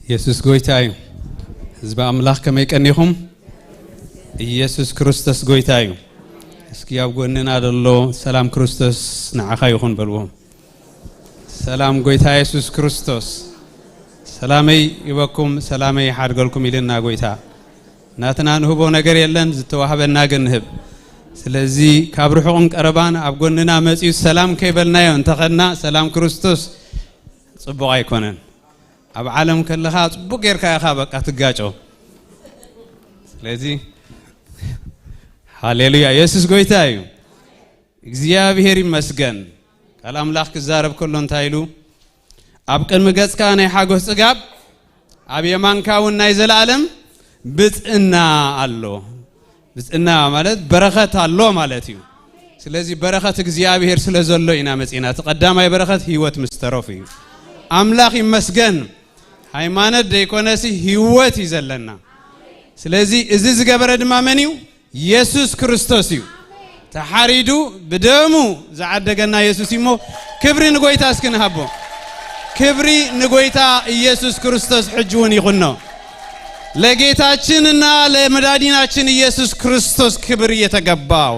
ኢየሱስ ጎይታ እዩ። ህዝቢ ኣምላኽ ከመይ ቀኒኹም? ኢየሱስ ክርስቶስ ጎይታ እዩ። እስኪ ኣብ ጎንና ዘሎ ሰላም ክርስቶስ ንዓኻ ይኹን በልዎም። ሰላም ጎይታ ኢየሱስ ክርስቶስ። ሰላመይ ይበኩም ሰላመይ ይሓድገልኩም ኢልና ጎይታ። ናትና ንህቦ ነገር የለን፣ ዝተዋህበና ግን ንህብ። ስለዚ ካብ ርሑቕን ቀረባን ኣብ ጎንና መፂኡ ሰላም ከይበልናዮ እንተኸድና ሰላም ክርስቶስ ፅቡቕ ኣይኮነን። ኣብ ዓለም ከለኻ ፅቡቅ ጌርካ ኢኻ በቃ ትጋጮ። ስለዚ ሃሌሉያ፣ ኢየሱስ ጎይታ እዩ። እግዚኣብሔር ይመስገን። ቃል ኣምላኽ ክዛረብ ከሎ እንታይ ኢሉ? ኣብ ቅድሚ ገጽካ ናይ ሓጎስ ጽጋብ፣ ኣብ የማንካ እውን ናይ ዘለኣለም ብፅእና ኣሎ። ብፅእና ማለት በረኸት ኣሎ ማለት እዩ። ስለዚ በረኸት እግዚኣብሔር ስለ ዘሎ ኢና መፂና። እቲ ቀዳማይ በረኸት ህይወት ምስ ተረፉ እዩ። ኣምላኽ ይመስገን። ሃይማኖት ደይኮነሲ ህይወት እዩ ዘለና። ስለዚ እዚ ዝገበረ ድማ መን እዩ? ኢየሱስ ክርስቶስ እዩ። ተሓሪዱ ብደሙ ዝዓደገና ኢየሱስ እዩ። እሞ ክብሪ ንጎይታ እስኪ ንሃቦ። ክብሪ ንጎይታ ኢየሱስ ክርስቶስ ሕጂ እውን ይኹኖ። ለጌታችንና ለመድኃኒታችን ኢየሱስ ክርስቶስ ክብር እየተገባው።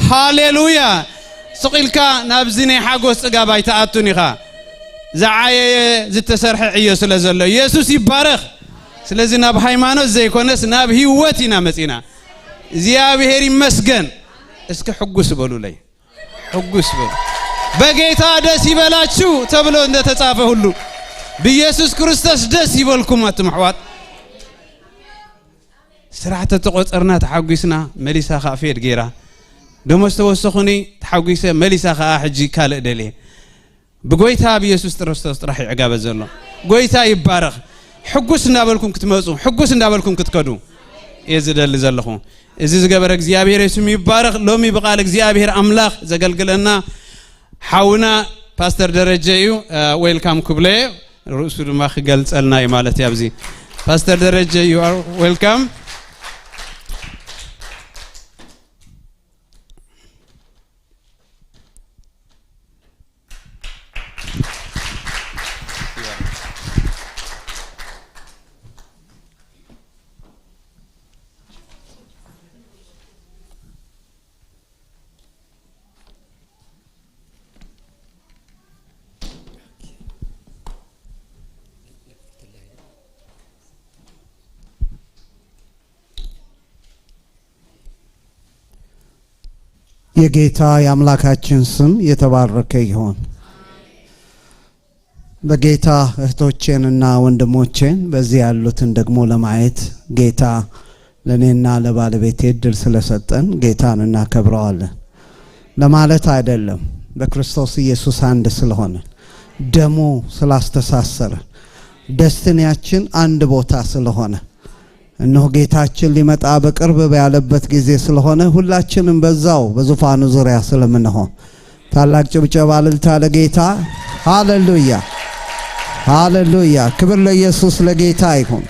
ሃሌሉያ። ስቂልካ ናብዚ ናይ ሓጎስ ጽጋብ ኣይተኣቱን ኢኻ፣ ዝዓየየ ዝተሰርሐ ዕዮ ስለ ዘሎ። ኢየሱስ ይባረኽ። ስለዚ ናብ ሃይማኖት ዘይኮነስ ናብ ህይወት ኢና መፂና። እግዚኣብሔር ይመስገን። እስኪ ሕጉስ በሉለይ፣ ሕጉስ በሉ። በጌታ ደስ ይበላችሁ ተብሎ እንደተጻፈ ሁሉ ብኢየሱስ ክርስቶስ ደስ ይበልኩም። ኣቱም ኣሕዋት፣ ስራሕ ተተቆፀርና ተሓጒስና፣ መሊሳ ከዓ ፌድ ገይራ። ደሞዝ ተወሰኹኒ ተሓጒሰ፣ መሊሳ ከዓ ሕጂ ካልእ ደልየ። ብጎይታ ብኢየሱስ ክርስቶስ ጥራሕ ይዕጋበት ዘሎ። ጎይታ ይባረኽ። ሕጉስ እንዳበልኩም ክትመፁ፣ ሕጉስ እንዳበልኩም ክትከዱ እየ ዝደሊ ዘለኹ። እዚ ዝገበረ እግዚኣብሔር ስሙ ይባረኽ። ሎሚ ብቓል እግዚኣብሔር ኣምላኽ ዘገልግለና ሓውና ፓስተር ደረጀ እዩ። Welcome ክብለ ርእሱ ድማ ክገልፀልና እዩ ማለት እዩ። ኣብዚ ፓስተር ደረጀ፣ you are welcome። የጌታ የአምላካችን ስም የተባረከ ይሁን። በጌታ እህቶቼንና ወንድሞቼን በዚህ ያሉትን ደግሞ ለማየት ጌታ ለእኔና ለባለቤቴ እድል ስለሰጠን ጌታን እናከብረዋለን። ለማለት አይደለም፣ በክርስቶስ ኢየሱስ አንድ ስለሆነ፣ ደሙ ስላስተሳሰረን፣ destiny ያችን አንድ ቦታ ስለሆነ፣ እነሆ ጌታችን ሊመጣ በቅርብ ያለበት ጊዜ ስለሆነ ሁላችንም በዛው በዙፋኑ ዙሪያ ስለምንሆን ታላቅ ጭብጨባ እልልታ ለጌታ። ሃሌሉያ፣ ሃሌሉያ! ክብር ለኢየሱስ ለጌታ ይሁን።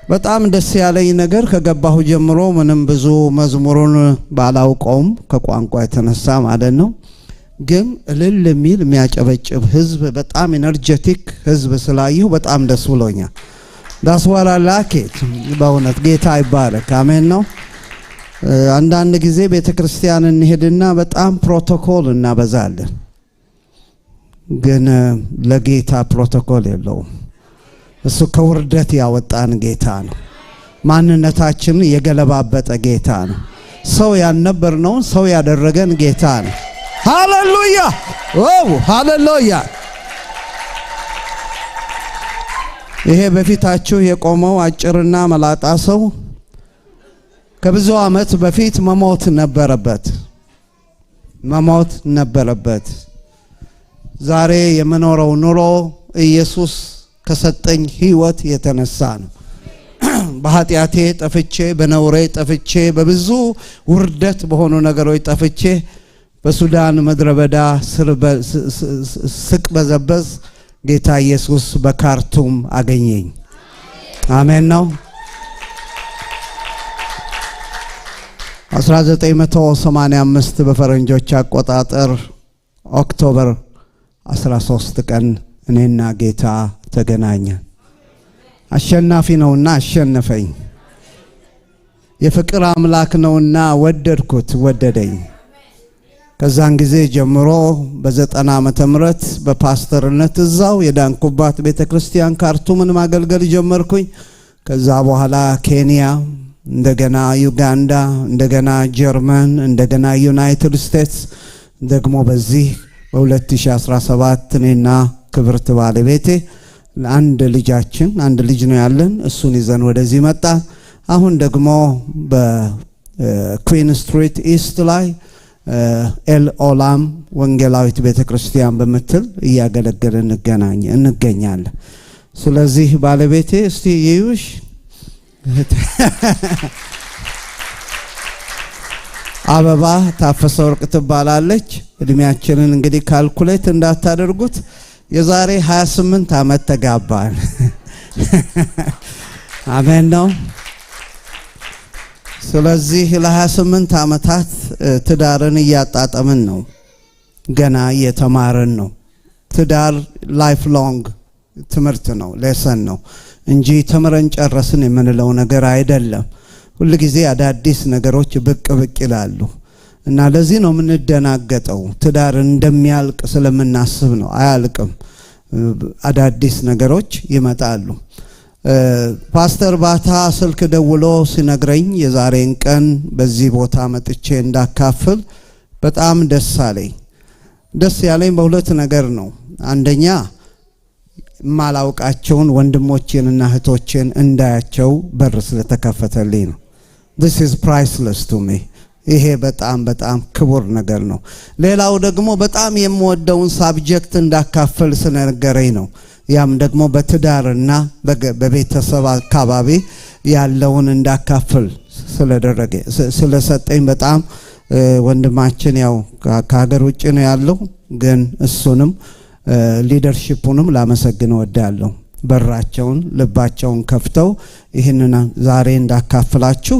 በጣም ደስ ያለኝ ነገር ከገባሁ ጀምሮ ምንም ብዙ መዝሙሩን ባላውቀውም ከቋንቋ የተነሳ ማለት ነው፣ ግን እልል የሚል የሚያጨበጭብ ህዝብ፣ በጣም energetic ህዝብ ስላየሁ በጣም ደስ ብሎኛል። That's what I like። በእውነት ጌታ ይባረክ። አሜን ነው። አንዳንድ ጊዜ ቤተ ክርስቲያን እንሄድና በጣም ፕሮቶኮል እናበዛለን፣ ግን ለጌታ ፕሮቶኮል የለውም። እሱ ከውርደት ያወጣን ጌታ ነው። ማንነታችንን የገለባበጠ ጌታ ነው። ሰው ያልነበርነውን ሰው ያደረገን ጌታ ነው። ሃሌሉያ! ሃሌሉያ! ይሄ በፊታችሁ የቆመው አጭርና መላጣ ሰው ከብዙ ዓመት በፊት መሞት ነበረበት፣ መሞት ነበረበት። ዛሬ የምኖረው ኑሮ ኢየሱስ ከሰጠኝ ሕይወት የተነሳ ነው። በኃጢአቴ ጠፍቼ፣ በነውሬ ጠፍቼ፣ በብዙ ውርደት በሆኑ ነገሮች ጠፍቼ በሱዳን ምድረ በዳ ስቅበዘበዝ ጌታ ኢየሱስ በካርቱም አገኘኝ። አሜን ነው። 1985 በፈረንጆች አቆጣጠር October 13 ቀን እኔና ጌታ ተገናኘን። አሸናፊ ነውና አሸነፈኝ። የፍቅር አምላክ ነውና ወደድኩት፣ ወደደኝ። ከዛን ጊዜ ጀምሮ በ90 ዓመተ ምህረት በፓስተርነት እዛው የዳንኩባት ቤተ ክርስቲያን ካርቱምን ማገልገል ጀመርኩኝ። ከዛ በኋላ ኬንያ፣ እንደገና ዩጋንዳ፣ እንደገና ጀርመን፣ እንደገና ዩናይትድ ስቴትስ፣ ደግሞ በዚህ በ2017 እኔና ክብርት ባለቤቴ አንድ ልጃችን፣ አንድ ልጅ ነው ያለን፣ እሱን ይዘን ወደዚህ መጣን። አሁን ደግሞ በ Queen Street East ላይ ኤል ኦላም ወንጌላዊት ቤተ ክርስቲያን በምትል እያገለገልን እንገኛለን። ስለዚህ ባለቤቴ እስቲ ይዩሽ፣ አበባ ታፈሰ ወርቅ ትባላለች። እድሜያችንን እንግዲህ calculate እንዳታደርጉት፣ የዛሬ 28 ዓመት ተጋባን። አሜን ነው። ስለዚህ ለ28 ዓመታት ትዳርን እያጣጠምን ነው። ገና እየተማርን ነው። ትዳር life long ትምህርት ነው፣ lesson ነው እንጂ ተምረን ጨረስን የምንለው ነገር አይደለም። ሁል ጊዜ አዳዲስ ነገሮች ብቅ ብቅ ይላሉ እና ለዚህ ነው የምንደናገጠው። ትዳር እንደሚያልቅ ስለምናስብ ነው። አያልቅም። አዳዲስ ነገሮች ይመጣሉ። ፓስተር ባታ ስልክ ደውሎ ሲነግረኝ የዛሬን ቀን በዚህ ቦታ መጥቼ እንዳካፍል በጣም ደስ አለኝ። ደስ ያለኝ በሁለት ነገር ነው። አንደኛ የማላውቃቸውን ወንድሞቼንና እህቶቼን እንዳያቸው በር ስለተከፈተልኝ ነው። This is priceless to me። ይሄ በጣም በጣም ክቡር ነገር ነው። ሌላው ደግሞ በጣም የምወደውን subject እንዳካፍል ስለነገረኝ ነው። ያም ደግሞ በትዳርና በቤተሰብ አካባቢ ያለውን እንዳካፍል ስለደረገ ስለሰጠኝ በጣም ወንድማችን ያው ከሀገር ውጭ ነው ያለው፣ ግን እሱንም leadership ኡንም ላመሰግን እወዳለሁ። በራቸውን ልባቸውን ከፍተው ይህንን ዛሬ እንዳካፍላችሁ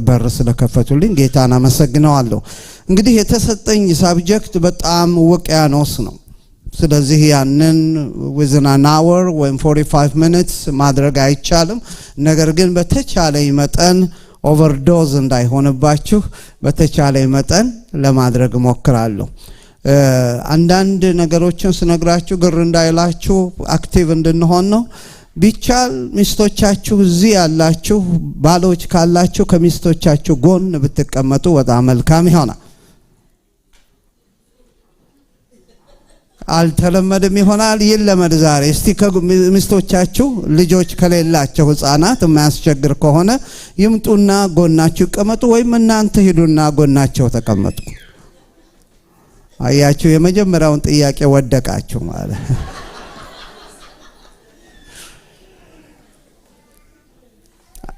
በር ስለከፈቱልኝ ጌታን አመሰግነዋለሁ። እንግዲህ የተሰጠኝ subject በጣም ውቅያኖስ ነው። ስለዚህ ያንን within an hour ወይም 45 minutes ማድረግ አይቻልም። ነገር ግን በተቻለኝ መጠን overdose እንዳይሆንባችሁ በተቻለኝ መጠን ለማድረግ እሞክራለሁ። አንዳንድ ነገሮችን ስነግራችሁ ግር እንዳይላችሁ active እንድንሆን ነው። ቢቻል ሚስቶቻችሁ እዚህ ያላችሁ ባሎች ካላችሁ ከሚስቶቻችሁ ጎን ብትቀመጡ በጣም መልካም ይሆናል። አልተለመደም ይሆናል፣ ይለመድ ዛሬ። እስቲ ሚስቶቻችሁ ልጆች ከሌላቸው፣ ሕፃናት የማያስቸግር ከሆነ ይምጡና ጎናችሁ ይቀመጡ፣ ወይም እናንተ ሂዱና ጎናቸው ተቀመጡ። አያችሁ፣ የመጀመሪያውን ጥያቄ ወደቃችሁ ማለት።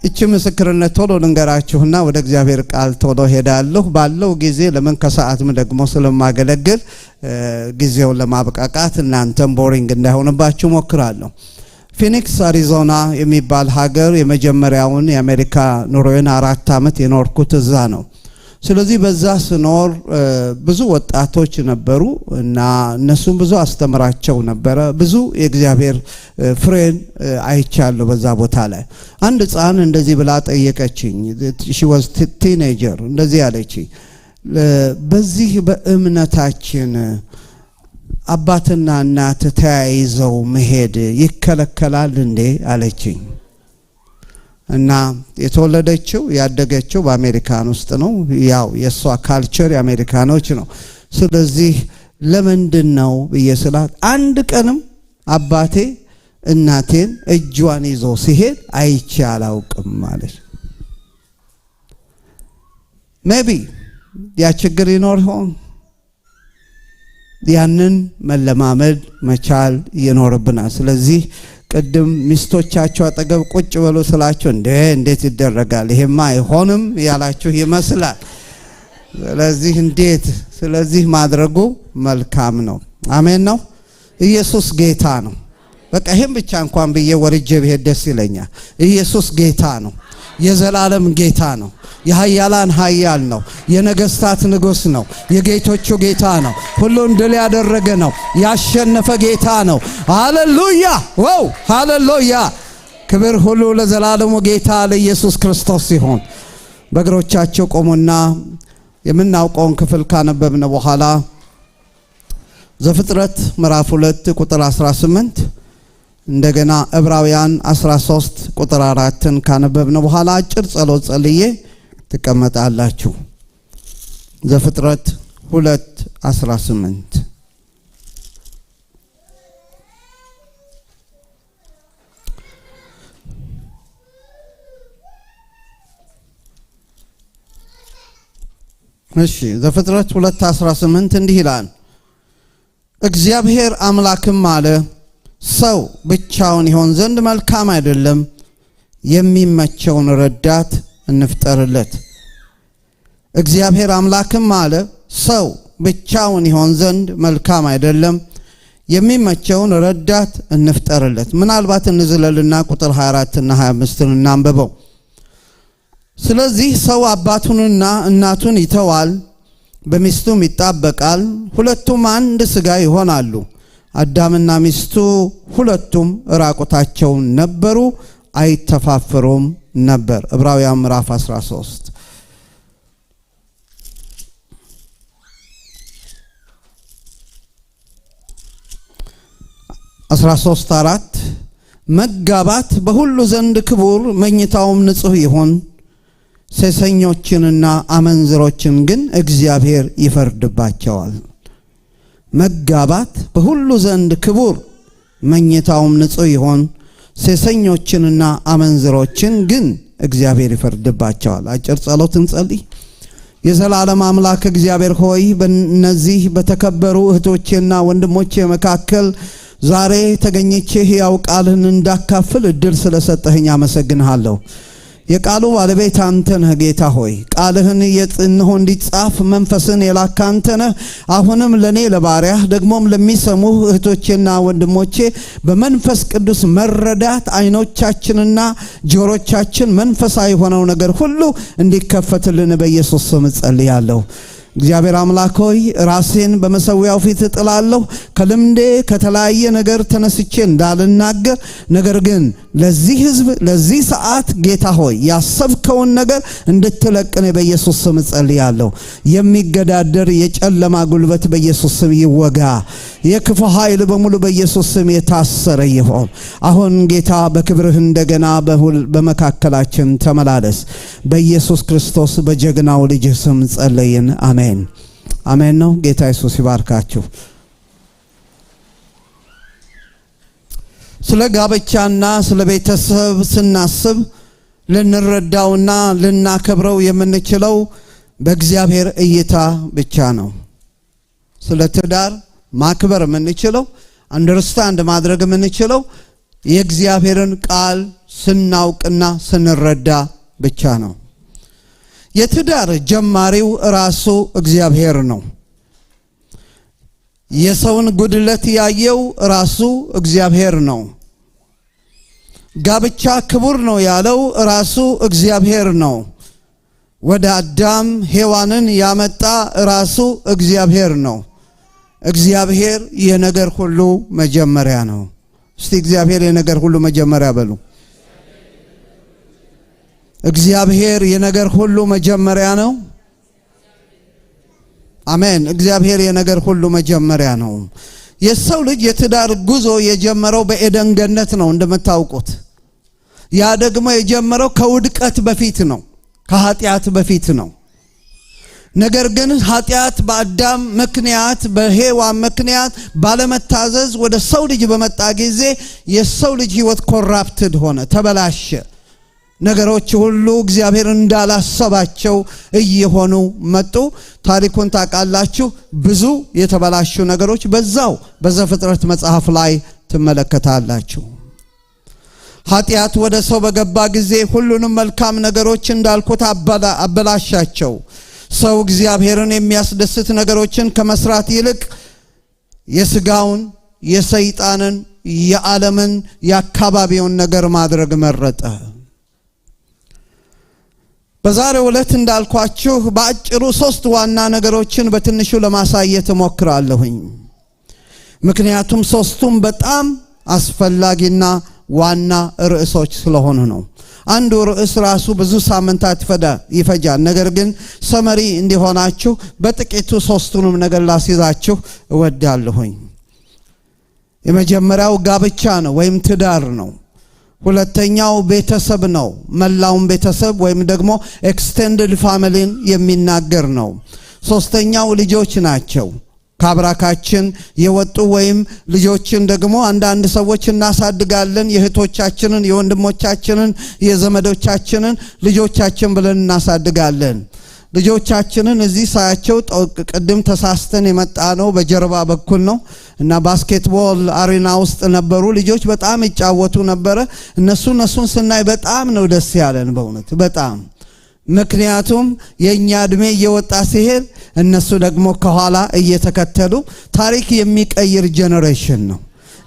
እቺ ምስክርነት ቶሎ ልንገራችሁና ወደ እግዚአብሔር ቃል ቶሎ ሄዳለሁ። ባለው ጊዜ ለምን ከሰዓትም ደግሞ ስለማገለግል ጊዜውን ለማብቃቃት እናንተም boring እንዳይሆንባችሁ ሞክራለሁ። ፊኒክስ አሪዞና የሚባል ሀገር የመጀመሪያውን የአሜሪካ ኑሮዬን 4 ዓመት የኖርኩት እዛ ነው። ስለዚህ በዛ ስኖር ብዙ ወጣቶች ነበሩ እና እነሱም ብዙ አስተምራቸው ነበረ። ብዙ የእግዚአብሔር ፍሬን አይቻለሁ በዛ ቦታ ላይ። አንድ ሕፃን እንደዚህ ብላ ጠየቀችኝ። She was teenager። እንደዚህ አለችኝ፣ በዚህ በእምነታችን አባትና እናት ተያይዘው መሄድ ይከለከላል እንዴ አለችኝ። እና የተወለደችው ያደገችው በአሜሪካን ውስጥ ነው። ያው የእሷ culture የአሜሪካኖች ነው። ስለዚህ ለምንድን ነው ብዬ ስላት አንድ ቀንም አባቴ እናቴን እጇን ይዞ ሲሄድ አይቼ አላውቅም አለች። Maybe ያ ችግር ይኖር ይሆን? ያንን መለማመድ መቻል ይኖርብናል። ስለዚህ ቅድም ሚስቶቻችሁ አጠገብ ቁጭ በሉ ስላችሁ እንዴ እንዴት ይደረጋል፣ ይሄማ አይሆንም ያላችሁ ይመስላል። ስለዚህ እንዴት ስለዚህ ማድረጉ መልካም ነው። አሜን ነው። ኢየሱስ ጌታ ነው። በቃ ይሄን ብቻ እንኳን ብዬ ወርጄ ብሄድ ደስ ይለኛል። ኢየሱስ ጌታ ነው። የዘላለም ጌታ ነው። የኃያላን ኃያል ነው። የነገስታት ንጉሥ ነው። የጌቶቹ ጌታ ነው። ሁሉን ድል ያደረገ ነው። ያሸነፈ ጌታ ነው። ሃሌሉያ wow ሃሌሉያ። ክብር ሁሉ ለዘላለሙ ጌታ ለኢየሱስ ክርስቶስ ሲሆን፣ በእግሮቻቸው ቆሙና የምናውቀውን ክፍል ካነበብን በኋላ ዘፍጥረት ምዕራፍ 2 ቁጥር 18፣ እንደገና ዕብራውያን 13 ቁጥር 4ን ካነበብን በኋላ አጭር ጸሎት ጸልዬ ትቀመጣላችሁ። ዘፍጥረት 2 18። እሺ፣ ዘፍጥረት 2:18 እንዲህ ይላል። እግዚአብሔር አምላክም አለ፣ ሰው ብቻውን ይሆን ዘንድ መልካም አይደለም፣ የሚመቸውን ረዳት እንፍጠርለት። እግዚአብሔር አምላክም አለ፣ ሰው ብቻውን ይሆን ዘንድ መልካም አይደለም፣ የሚመቸውን ረዳት እንፍጠርለት። ምናልባት እንዝለልና ቁጥር 24 እና 25ን እናንብበው። ስለዚህ ሰው አባቱንና እናቱን ይተዋል፣ በሚስቱም ይጣበቃል፣ ሁለቱም አንድ ሥጋ ይሆናሉ። አዳምና ሚስቱ ሁለቱም ራቁታቸውን ነበሩ፣ አይተፋፈሩም ነበር። ዕብራውያን ምዕራፍ 13 13:4። መጋባት በሁሉ ዘንድ ክቡር፣ መኝታውም ንጹሕ ይሁን፣ ሴሰኞችንና አመንዝሮችን ግን እግዚአብሔር ይፈርድባቸዋል። መጋባት በሁሉ ዘንድ ክቡር፣ መኝታውም ንጹሕ ይሁን፣ ሴሰኞችንና አመንዝሮችን ግን እግዚአብሔር ይፈርድባቸዋል። አጭር ጸሎት እንጸልይ። የዘላለም አምላክ እግዚአብሔር ሆይ፣ በእነዚህ በተከበሩ እህቶቼና ወንድሞቼ መካከል ዛሬ ተገኝቼ ሕያው ቃልህን እንዳካፍል እድል ስለሰጠኸኝ አመሰግንሃለሁ። የቃሉ ባለቤት አንተ ነህ ጌታ ሆይ። ቃልህን እነሆ እንዲጻፍ መንፈስን የላከ አንተ ነህ። አሁንም ለእኔ ለባሪያህ፣ ደግሞም ለሚሰሙ እህቶቼና ወንድሞቼ በመንፈስ ቅዱስ መረዳት አይኖቻችንና ጆሮቻችን መንፈሳዊ የሆነው ነገር ሁሉ እንዲከፈትልን በኢየሱስ ስም እጸልያለሁ። እግዚአብሔር አምላክ ሆይ፣ ራሴን በመሰዊያው ፊት እጥላለሁ። ከልምዴ ከተለያየ ነገር ተነስቼ እንዳልናገር፣ ነገር ግን ለዚህ ሕዝብ ለዚህ ሰዓት ጌታ ሆይ ያሰብከውን ነገር እንድትለቅን በኢየሱስ ስም እጸልያለሁ። የሚገዳደር የጨለማ ጉልበት በኢየሱስ ስም ይወጋ። የክፉ ኃይል በሙሉ በኢየሱስ ስም የታሰረ ይሆን። አሁን ጌታ በክብርህ እንደገና በመካከላችን ተመላለስ። በኢየሱስ ክርስቶስ በጀግናው ልጅህ ስም ጸለይን። አሜን አሜን ነው። ጌታ ኢየሱስ ይባርካችሁ። ስለ ጋብቻና ስለ ቤተሰብ ስናስብ ልንረዳውና ልናከብረው የምንችለው በእግዚአብሔር እይታ ብቻ ነው። ስለ ትዳር ማክበር የምንችለው፣ understand ማድረግ የምንችለው የእግዚአብሔርን ቃል ስናውቅና ስንረዳ ብቻ ነው። የትዳር ጀማሪው ራሱ እግዚአብሔር ነው። የሰውን ጉድለት ያየው ራሱ እግዚአብሔር ነው። ጋብቻ ክቡር ነው ያለው ራሱ እግዚአብሔር ነው። ወደ አዳም ሔዋንን ያመጣ ራሱ እግዚአብሔር ነው። እግዚአብሔር የነገር ሁሉ መጀመሪያ ነው። እስቲ እግዚአብሔር የነገር ሁሉ መጀመሪያ በሉ። እግዚአብሔር የነገር ሁሉ መጀመሪያ ነው። አሜን። እግዚአብሔር የነገር ሁሉ መጀመሪያ ነው። የሰው ልጅ የትዳር ጉዞ የጀመረው በኤደን ገነት ነው እንደምታውቁት። ያ ደግሞ የጀመረው ከውድቀት በፊት ነው፣ ከኃጢአት በፊት ነው። ነገር ግን ኃጢአት በአዳም ምክንያት፣ በሔዋን ምክንያት ባለመታዘዝ ወደ ሰው ልጅ በመጣ ጊዜ የሰው ልጅ ሕይወት corrupted ሆነ፣ ተበላሸ። ነገሮች ሁሉ እግዚአብሔር እንዳላሰባቸው እየሆኑ መጡ። ታሪኩን ታውቃላችሁ። ብዙ የተበላሹ ነገሮች በዛው በዘፍጥረት መጽሐፍ ላይ ትመለከታላችሁ። ኃጢአት ወደ ሰው በገባ ጊዜ ሁሉንም መልካም ነገሮች እንዳልኩት አበላሻቸው። ሰው እግዚአብሔርን የሚያስደስት ነገሮችን ከመስራት ይልቅ የስጋውን፣ የሰይጣንን፣ የዓለምን፣ የአካባቢውን ነገር ማድረግ መረጠ። በዛሬው ዕለት እንዳልኳችሁ በአጭሩ ሶስት ዋና ነገሮችን በትንሹ ለማሳየት እሞክራለሁኝ። ምክንያቱም ሶስቱም በጣም አስፈላጊና ዋና ርዕሶች ስለሆኑ ነው። አንዱ ርዕስ ራሱ ብዙ ሳምንታት ይፈጃል። ነገር ግን summary እንዲሆናችሁ በጥቂቱ ሶስቱንም ነገር ላስይዛችሁ እወዳለሁኝ። የመጀመሪያው ጋብቻ ነው ወይም ትዳር ነው። ሁለተኛው ቤተሰብ ነው። መላውን ቤተሰብ ወይም ደግሞ extended family ን የሚናገር ነው። ሶስተኛው ልጆች ናቸው። ከአብራካችን የወጡ ወይም ልጆችን ደግሞ አንዳንድ ሰዎች እናሳድጋለን። የእህቶቻችንን፣ የወንድሞቻችንን፣ የዘመዶቻችንን ልጆቻችን ብለን እናሳድጋለን። ልጆቻችንን እዚህ ሳያቸው ቅድም ተሳስተን የመጣነው በጀርባ በኩል ነው እና basketball arena ውስጥ ነበሩ ልጆች፣ በጣም ይጫወቱ ነበረ። እነሱን ስናይ በጣም ነው ደስ ያለን በእውነት በጣም። ምክንያቱም የእኛ እድሜ እየወጣ ሲሄድ እነሱ ደግሞ ከኋላ እየተከተሉ ታሪክ የሚቀይር generation ነው።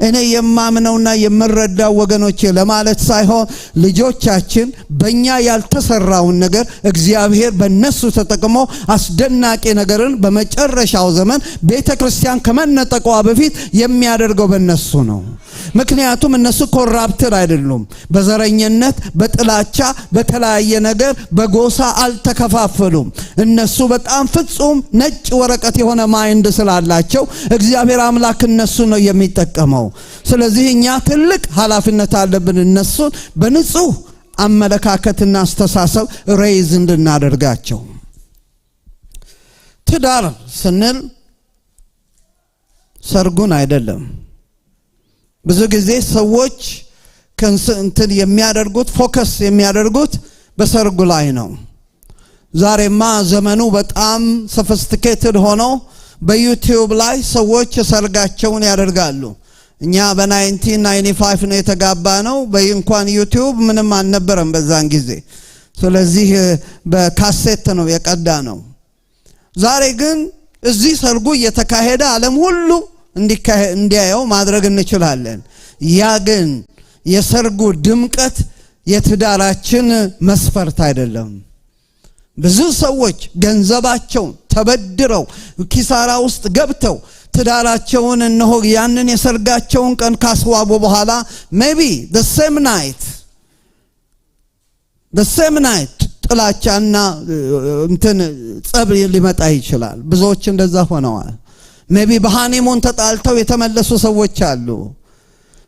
እኔ የማምነውና የምረዳው ወገኖቼ ለማለት ሳይሆን ልጆቻችን በእኛ ያልተሰራውን ነገር እግዚአብሔር በእነሱ ተጠቅሞ አስደናቂ ነገርን በመጨረሻው ዘመን ቤተ ክርስቲያን ከመነጠቋ በፊት የሚያደርገው በእነሱ ነው። ምክንያቱም እነሱ corrupted አይደሉም። በዘረኝነት፣ በጥላቻ፣ በተለያየ ነገር በጎሳ አልተከፋፈሉም። እነሱ በጣም ፍጹም ነጭ ወረቀት የሆነ mind ስላላቸው እግዚአብሔር አምላክ እነሱ ነው የሚጠቀመው። ስለዚህ እኛ ትልቅ ኃላፊነት አለብን እነሱን በንጹህ አመለካከትና አስተሳሰብ raise እንድናደርጋቸው። ትዳር ስንል ሰርጉን አይደለም። ብዙ ጊዜ ሰዎች እንትን የሚያደርጉት፣ focus የሚያደርጉት በሰርጉ ላይ ነው። ዛሬማ ዘመኑ በጣም sophisticated ሆኖ በ YouTube ላይ ሰዎች ሰርጋቸውን ያደርጋሉ። እኛ በ1995 ነው የተጋባነው። እንኳን YouTube ምንም አልነበረም በዛን ጊዜ። ስለዚህ በካሴት ነው የቀዳነው። ዛሬ ግን እዚህ ሰርጉ እየተካሄደ ዓለም ሁሉ እንዲያየው ማድረግ እንችላለን። ያ ግን የሰርጉ ድምቀት የትዳራችን መስፈርት አይደለም። ብዙ ሰዎች ገንዘባቸውን ተበድረው ኪሳራ ውስጥ ገብተው ትዳራቸውን እነሆ ያንን የሰርጋቸውን ቀን ካስዋቡ በኋላ maybe the same night ጥላቻና እንትን ጸብ ሊመጣ ይችላል። ብዙዎች እንደዛ ሆነዋል። Maybe በ honeymoon ተጣልተው የተመለሱ ሰዎች አሉ።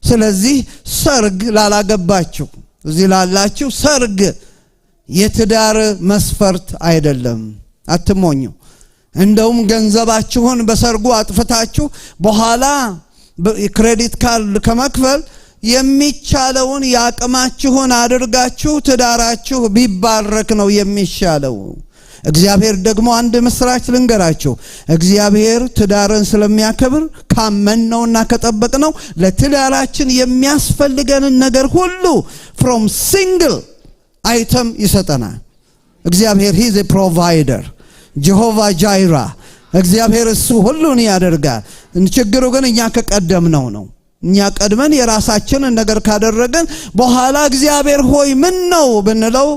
ስለዚህ ሰርግ ላላገባችሁ፣ እዚህ ላላችሁ፣ ሰርግ የትዳር መስፈርት አይደለም። አትሞኙ። እንደውም ገንዘባችሁን በሰርጉ አጥፍታችሁ በኋላ credit card ከመክፈል የሚቻለውን የአቅማችሁን አድርጋችሁ ትዳራችሁ ቢባረክ ነው የሚሻለው። እግዚአብሔር ደግሞ አንድ ምስራች ልንገራችሁ። እግዚአብሔር ትዳርን ስለሚያከብር ካመንነውና ከጠበቅነው ለትዳራችን የሚያስፈልገንን ነገር ሁሉ from single item ይሰጠናል። እግዚአብሔር he's provider፣ Jehovah Jireh፣ እግዚአብሔር እሱ ሁሉን ያደርጋል። ችግሩ ግን እኛ ከቀደምነው ነው። እኛ ቀድመን የራሳችንን ነገር ካደረግን በኋላ እግዚአብሔር ሆይ ምን ነው ብንለው፣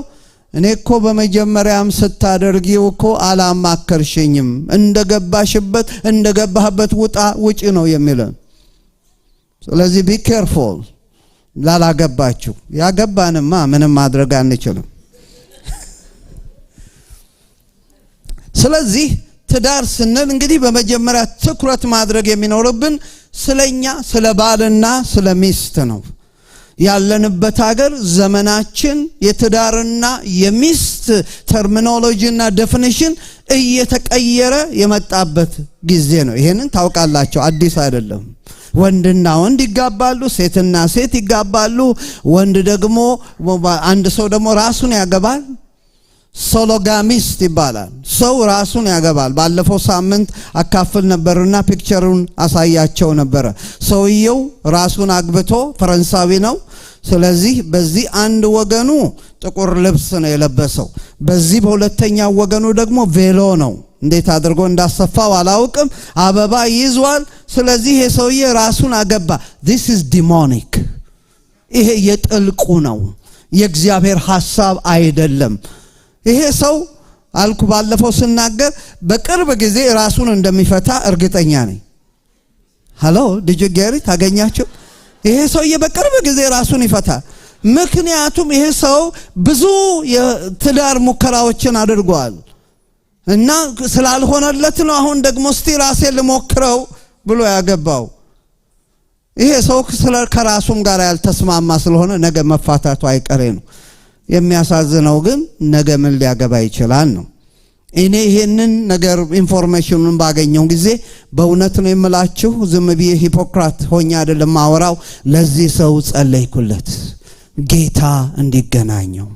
እኔ እኮ በመጀመሪያም ስታደርጊው እኮ አላማከርሽኝም፣ እንደገባሽበት እንደገባህበት ውጣ ውጪ ነው የሚለን። ስለዚህ be careful ላላገባችሁ። ያገባንማ ምንም ማድረግ አንችልም። ስለዚህ ትዳር ስንል እንግዲህ በመጀመሪያ ትኩረት ማድረግ የሚኖርብን ስለኛ ስለ ባልና ስለ ሚስት ነው። ያለንበት ሀገር ዘመናችን የትዳርና የሚስት terminology ና definition እየተቀየረ የመጣበት ጊዜ ነው። ይሄንን ታውቃላችሁ፣ አዲስ አይደለም። ወንድና ወንድ ይጋባሉ፣ ሴትና ሴት ይጋባሉ። ወንድ ደግሞ አንድ ሰው ደግሞ ራሱን ያገባል። Sologamist ይባላል። ሰው ራሱን ያገባል። ባለፈው ሳምንት አካፍል ነበርና picture ኡን አሳያቸው ነበረ። ሰውየው ራሱን አግብቶ ፈረንሳዊ ነው። ስለዚህ በዚህ አንድ ወገኑ ጥቁር ልብስ ነው የለበሰው። በዚህ በሁለተኛው ወገኑ ደግሞ ቬሎ ነው። እንዴት አድርጎ እንዳሰፋው አላውቅም። አበባ ይዟል። ስለዚህ ይሄ ሰውዬ ራሱን አገባ። This is demonic። ይሄ የጥልቁ ነው፣ የእግዚአብሔር ሐሳብ አይደለም። ይሄ ሰው አልኩ ባለፈው ስናገር በቅርብ ጊዜ ራሱን እንደሚፈታ እርግጠኛ ነኝ። Hello, did you get it? አገኛችሁ? ይሄ ሰውዬ በቅርብ ጊዜ ራሱን ይፈታል። ምክንያቱም ይሄ ሰው ብዙ የትዳር ሙከራዎችን አድርጓል እና ስላልሆነለት ነው። አሁን ደግሞ እስቲ ራሴን ልሞክረው ብሎ ያገባው። ይሄ ሰው ከራሱም ጋር ያልተስማማ ስለሆነ ነገ መፋታቱ አይቀሬ ነው። የሚያሳዝነው ግን ነገ ምን ሊያገባ ይችላል ነው። እኔ ይሄንን ነገር information ኑን ባገኘው ጊዜ በእውነት ነው የምላችሁ፣ ዝም ብዬ hypocrite ሆኜ አይደለም ማወራው። ለዚህ ሰው ጸለይኩለት ጌታ እንዲገናኘው።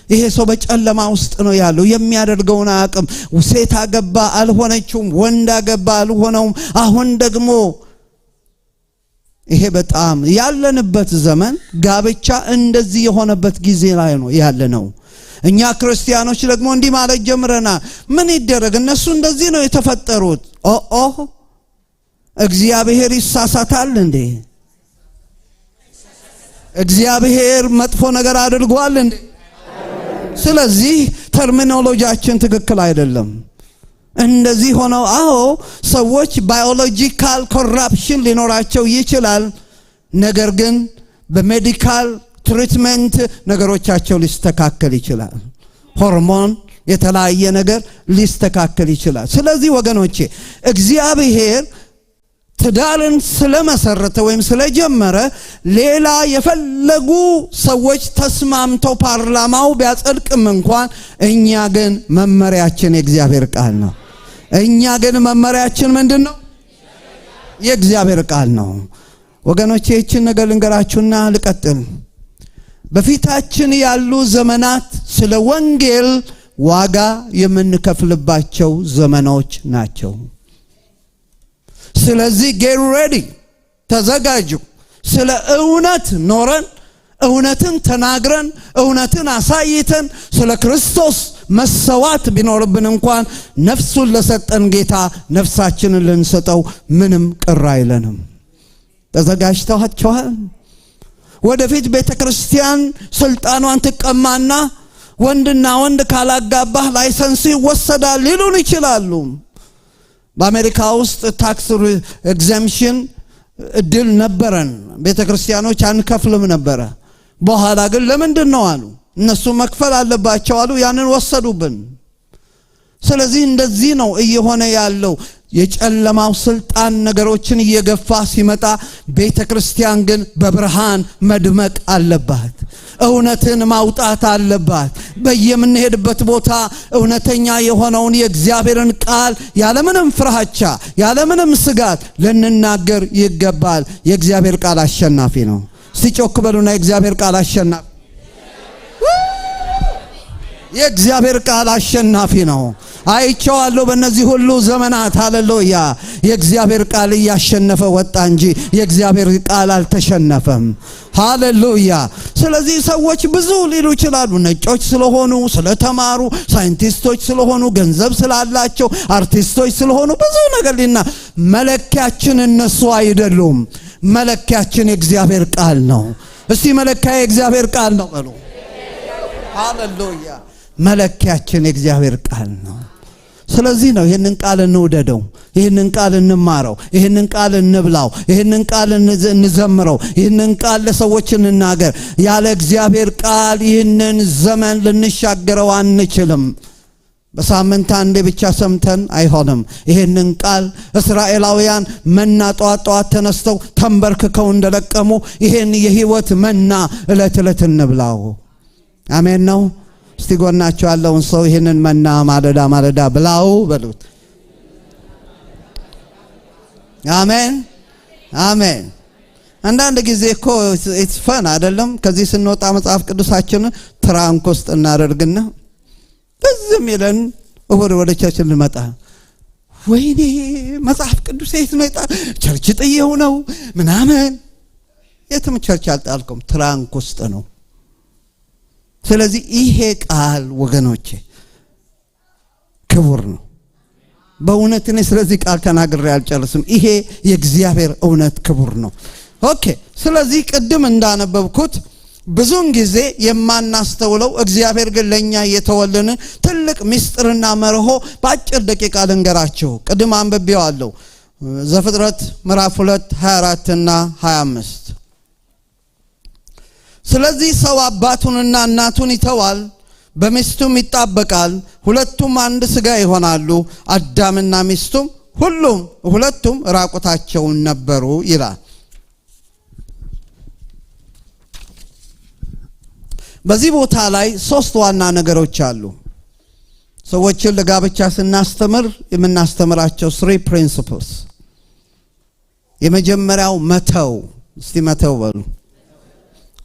ይሄ ሰው በጨለማ ውስጥ ነው ያለው። የሚያደርገውን አያውቅም። ሴት አገባ አልሆነችውም፣ ወንድ አገባ አልሆነውም። አሁን ደግሞ ይሄ በጣም ያለንበት ዘመን ጋብቻ እንደዚህ የሆነበት ጊዜ ላይ ነው ያለነው። እኛ ክርስቲያኖች ደግሞ እንዲህ ማለት ጀምረናል። ምን ይደረግ፣ እነሱ እንደዚህ ነው የተፈጠሩት። ኦ እግዚአብሔር ይሳሳታል እንዴ? እግዚአብሔር መጥፎ ነገር አድርጓል እንዴ? ስለዚህ terminology ያችን ትክክል አይደለም። እንደዚህ ሆነው አዎ ሰዎች biological corruption ሊኖራቸው ይችላል። ነገር ግን በ medical treatment ነገሮቻቸው ሊስተካከል ይችላል። ሆርሞን፣ የተለያየ ነገር ሊስተካከል ይችላል። ስለዚህ ወገኖቼ፣ እግዚአብሔር ትዳርን ስለመሰረተ ወይም ስለጀመረ ሌላ የፈለጉ ሰዎች ተስማምተው ፓርላማው ቢያጸድቅም እንኳን እኛ ግን መመሪያችን የእግዚአብሔር ቃል ነው። እኛ ግን መመሪያችን ምንድን ነው? የእግዚአብሔር ቃል ነው። ወገኖቼ፣ ይህችን ነገር ልንገራችሁና ልቀጥል። በፊታችን ያሉ ዘመናት ስለ ወንጌል ዋጋ የምንከፍልባቸው ዘመኖች ናቸው። ስለዚህ get ready፣ ተዘጋጁ። ስለ እውነት ኖረን፣ እውነትን ተናግረን፣ እውነትን አሳይተን፣ ስለ ክርስቶስ መሰዋት ቢኖርብን እንኳን ነፍሱን ለሰጠን ጌታ ነፍሳችንን ልንሰጠው ምንም ቅር አይለንም። ተዘጋጅታችኋል? ወደፊት ቤተ ክርስቲያን ስልጣኗን ትቀማና ወንድና ወንድ ካላጋባህ license ይወሰዳል ሊሉን ይችላሉ። በአሜሪካ ውስጥ tax exemption እድል ነበረን። ቤተ ክርስቲያኖች አንከፍልም ነበረ። በኋላ ግን ለምንድን ነው አሉ። እነሱ መክፈል አለባቸው አሉ። ያንን ወሰዱብን። ስለዚህ እንደዚህ ነው እየሆነ ያለው። የጨለማው ስልጣን ነገሮችን እየገፋ ሲመጣ ቤተ ክርስቲያን ግን በብርሃን መድመቅ አለባት። እውነትን ማውጣት አለባት። በየምንሄድበት ቦታ እውነተኛ የሆነውን የእግዚአብሔርን ቃል ያለምንም ፍርሃቻ፣ ያለምንም ስጋት ልንናገር ይገባል። የእግዚአብሔር ቃል አሸናፊ ነው። እስቲ ጮክ በሉና የእግዚአብሔር ቃል አሸናፊ፣ የእግዚአብሔር ቃል አሸናፊ ነው። አይቼዋለሁ በእነዚህ ሁሉ ዘመናት። ሃሌሉያ! የእግዚአብሔር ቃል እያሸነፈ ወጣ እንጂ የእግዚአብሔር ቃል አልተሸነፈም። ሃሌሉያ! ስለዚህ ሰዎች ብዙ ሊሉ ይችላሉ። ነጮች ስለሆኑ፣ ስለተማሩ፣ ሳይንቲስቶች ስለሆኑ፣ ገንዘብ ስላላቸው፣ አርቲስቶች ስለሆኑ ብዙ ነገር ሊና መለኪያችን እነሱ አይደሉም። መለኪያችን የእግዚአብሔር ቃል ነው። እስቲ መለኪያ የእግዚአብሔር ቃል ነው በሉ። ሃሌሉያ! መለኪያችን የእግዚአብሔር ቃል ነው። ስለዚህ ነው ይህንን ቃል እንውደደው፣ ይህንን ቃል እንማረው፣ ይህንን ቃል እንብላው፣ ይህንን ቃል እንዘምረው፣ ይህንን ቃል ለሰዎች እንናገር። ያለ እግዚአብሔር ቃል ይህንን ዘመን ልንሻገረው አንችልም። በሳምንት አንዴ ብቻ ሰምተን አይሆንም። ይህንን ቃል እስራኤላውያን መና ጠዋት ጠዋት ተነስተው ተንበርክከው እንደለቀሙ ይህን የህይወት መና ዕለት ዕለት እንብላው። አሜን ነው። እስቲ ጎናችሁ ያለውን ሰው ይህንን መና ማለዳ ማለዳ ብላው በሉት። አሜን አሜን። አንዳንድ ጊዜ እኮ it's fun አይደለም? ከዚህ ስንወጣ መጽሐፍ ቅዱሳችንን trunk ውስጥ እናደርግና ትዝ የሚለን እሁድ ወደ church ልንመጣ ወይኔ መጽሐፍ ቅዱስ የት ነው የጣል? Church ጥዬው ነው ምናምን። የትም church አልጣልከውም፣ trunk ውስጥ ነው። ስለዚህ ይሄ ቃል ወገኖቼ ክቡር ነው። በእውነት እኔ ስለዚህ ቃል ተናግሬ አልጨርስም። ይሄ የእግዚአብሔር እውነት ክቡር ነው። Okay፣ ስለዚህ ቅድም እንዳነበብኩት ብዙውን ጊዜ የማናስተውለው እግዚአብሔር ግን ለእኛ የተወልን ትልቅ ምስጢርና መርሆ በአጭር ደቂቃ ልንገራችሁ። ቅድም አንብቤዋለሁ። ዘፍጥረት ምዕራፍ 2 24 እና 25። ስለዚህ ሰው አባቱንና እናቱን ይተዋል፣ በሚስቱም ይጣበቃል፣ ሁለቱም አንድ ስጋ ይሆናሉ። አዳምና ሚስቱም ሁሉም ሁለቱም ራቁታቸውን ነበሩ ይላል። በዚህ ቦታ ላይ ሶስት ዋና ነገሮች አሉ። ሰዎችን ለጋብቻ ስናስተምር የምናስተምራቸው three principles። የመጀመሪያው መተው፣ እስቲ መተው በሉ።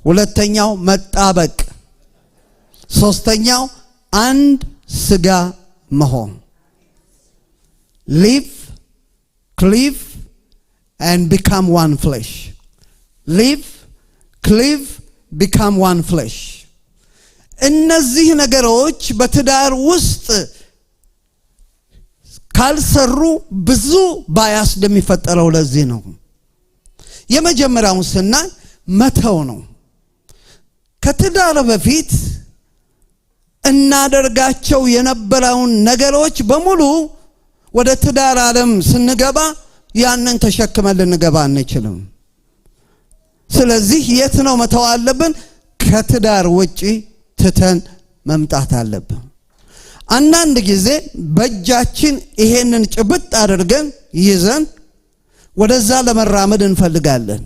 ሁለተኛው መጣበቅ፣ ሶስተኛው አንድ ስጋ መሆን። Leave, cleave and become one flesh. Leave, cleave, become one flesh። እነዚህ ነገሮች በትዳር ውስጥ ካልሰሩ ብዙ bias እንደሚፈጠረው ለዚህ ነው። የመጀመሪያውን ስናይ መተው ነው። ከትዳር በፊት እናደርጋቸው የነበረውን ነገሮች በሙሉ ወደ ትዳር ዓለም ስንገባ ያንን ተሸክመን ልንገባ አንችልም። ስለዚህ የት ነው መተው አለብን? ከትዳር ውጪ ትተን መምጣት አለብን። አንዳንድ ጊዜ በእጃችን ይሄንን ጭብጥ አድርገን ይዘን ወደዛ ለመራመድ እንፈልጋለን።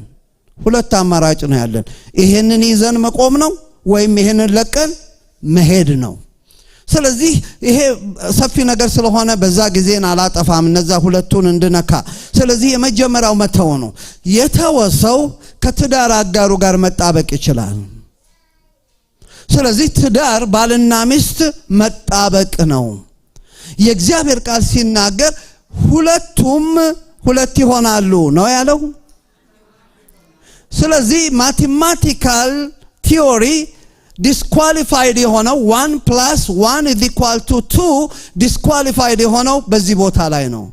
ሁለት አማራጭ ነው ያለን። ይሄንን ይዘን መቆም ነው ወይም ይሄንን ለቀን መሄድ ነው። ስለዚህ ይሄ ሰፊ ነገር ስለሆነ በዛ ጊዜን አላጠፋም፣ እነዛ ሁለቱን እንድነካ። ስለዚህ የመጀመሪያው መተው ነው። የተወ ሰው ከትዳር አጋሩ ጋር መጣበቅ ይችላል። ስለዚህ ትዳር ባልና ሚስት መጣበቅ ነው። የእግዚአብሔር ቃል ሲናገር ሁለቱም ሁለት ይሆናሉ ነው ያለው። ስለዚህ mathematical theory disqualified የሆነው 1 plus 1 is equal to 2 disqualified የሆነው በዚህ ቦታ ላይ ነው።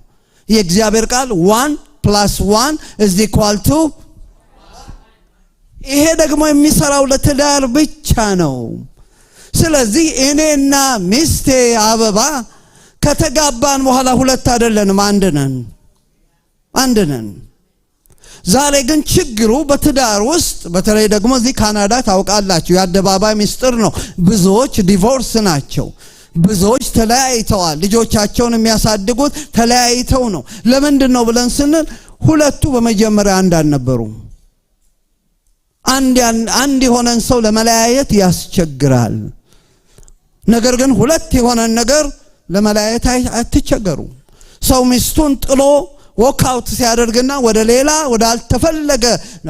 የእግዚአብሔር ቃል 1 plus 1 is equal to፣ ይሄ ደግሞ የሚሰራው ለትዳር ብቻ ነው። ስለዚህ እኔና ሚስቴ አበባ ከተጋባን በኋላ ሁለት አይደለንም፣ አንድ ነን፣ አንድ ነን። ዛሬ ግን ችግሩ በትዳር ውስጥ፣ በተለይ ደግሞ እዚህ ካናዳ ታውቃላችሁ፣ የአደባባይ ምስጢር ነው። ብዙዎች divorce ናቸው። ብዙዎች ተለያይተዋል። ልጆቻቸውን የሚያሳድጉት ተለያይተው ነው። ለምንድን ነው ብለን ስንል ሁለቱ በመጀመሪያ አንድ አልነበሩም። አንድ የሆነን ሰው ለመለያየት ያስቸግራል። ነገር ግን ሁለት የሆነን ነገር ለመለያየት አትቸገሩ። ሰው ሚስቱን ጥሎ walk out ሲያደርግና ወደ ሌላ ወደ አልተፈለገ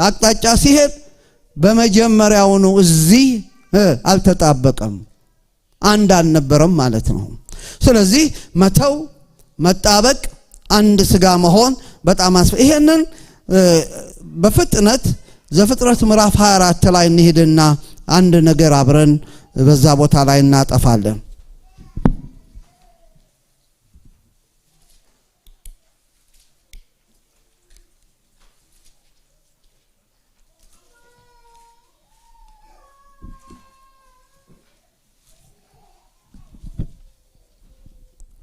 አቅጣጫ ሲሄድ በመጀመሪያውኑ እዚህ አልተጣበቀም፣ አንድ አልነበረም ማለት ነው። ስለዚህ መተው፣ መጣበቅ፣ አንድ ስጋ መሆን በጣም ይሄንን በፍጥነት ዘፍጥረት ምዕራፍ 24 ላይ እንሂድና አንድ ነገር አብረን በዛ ቦታ ላይ እናጠፋለን።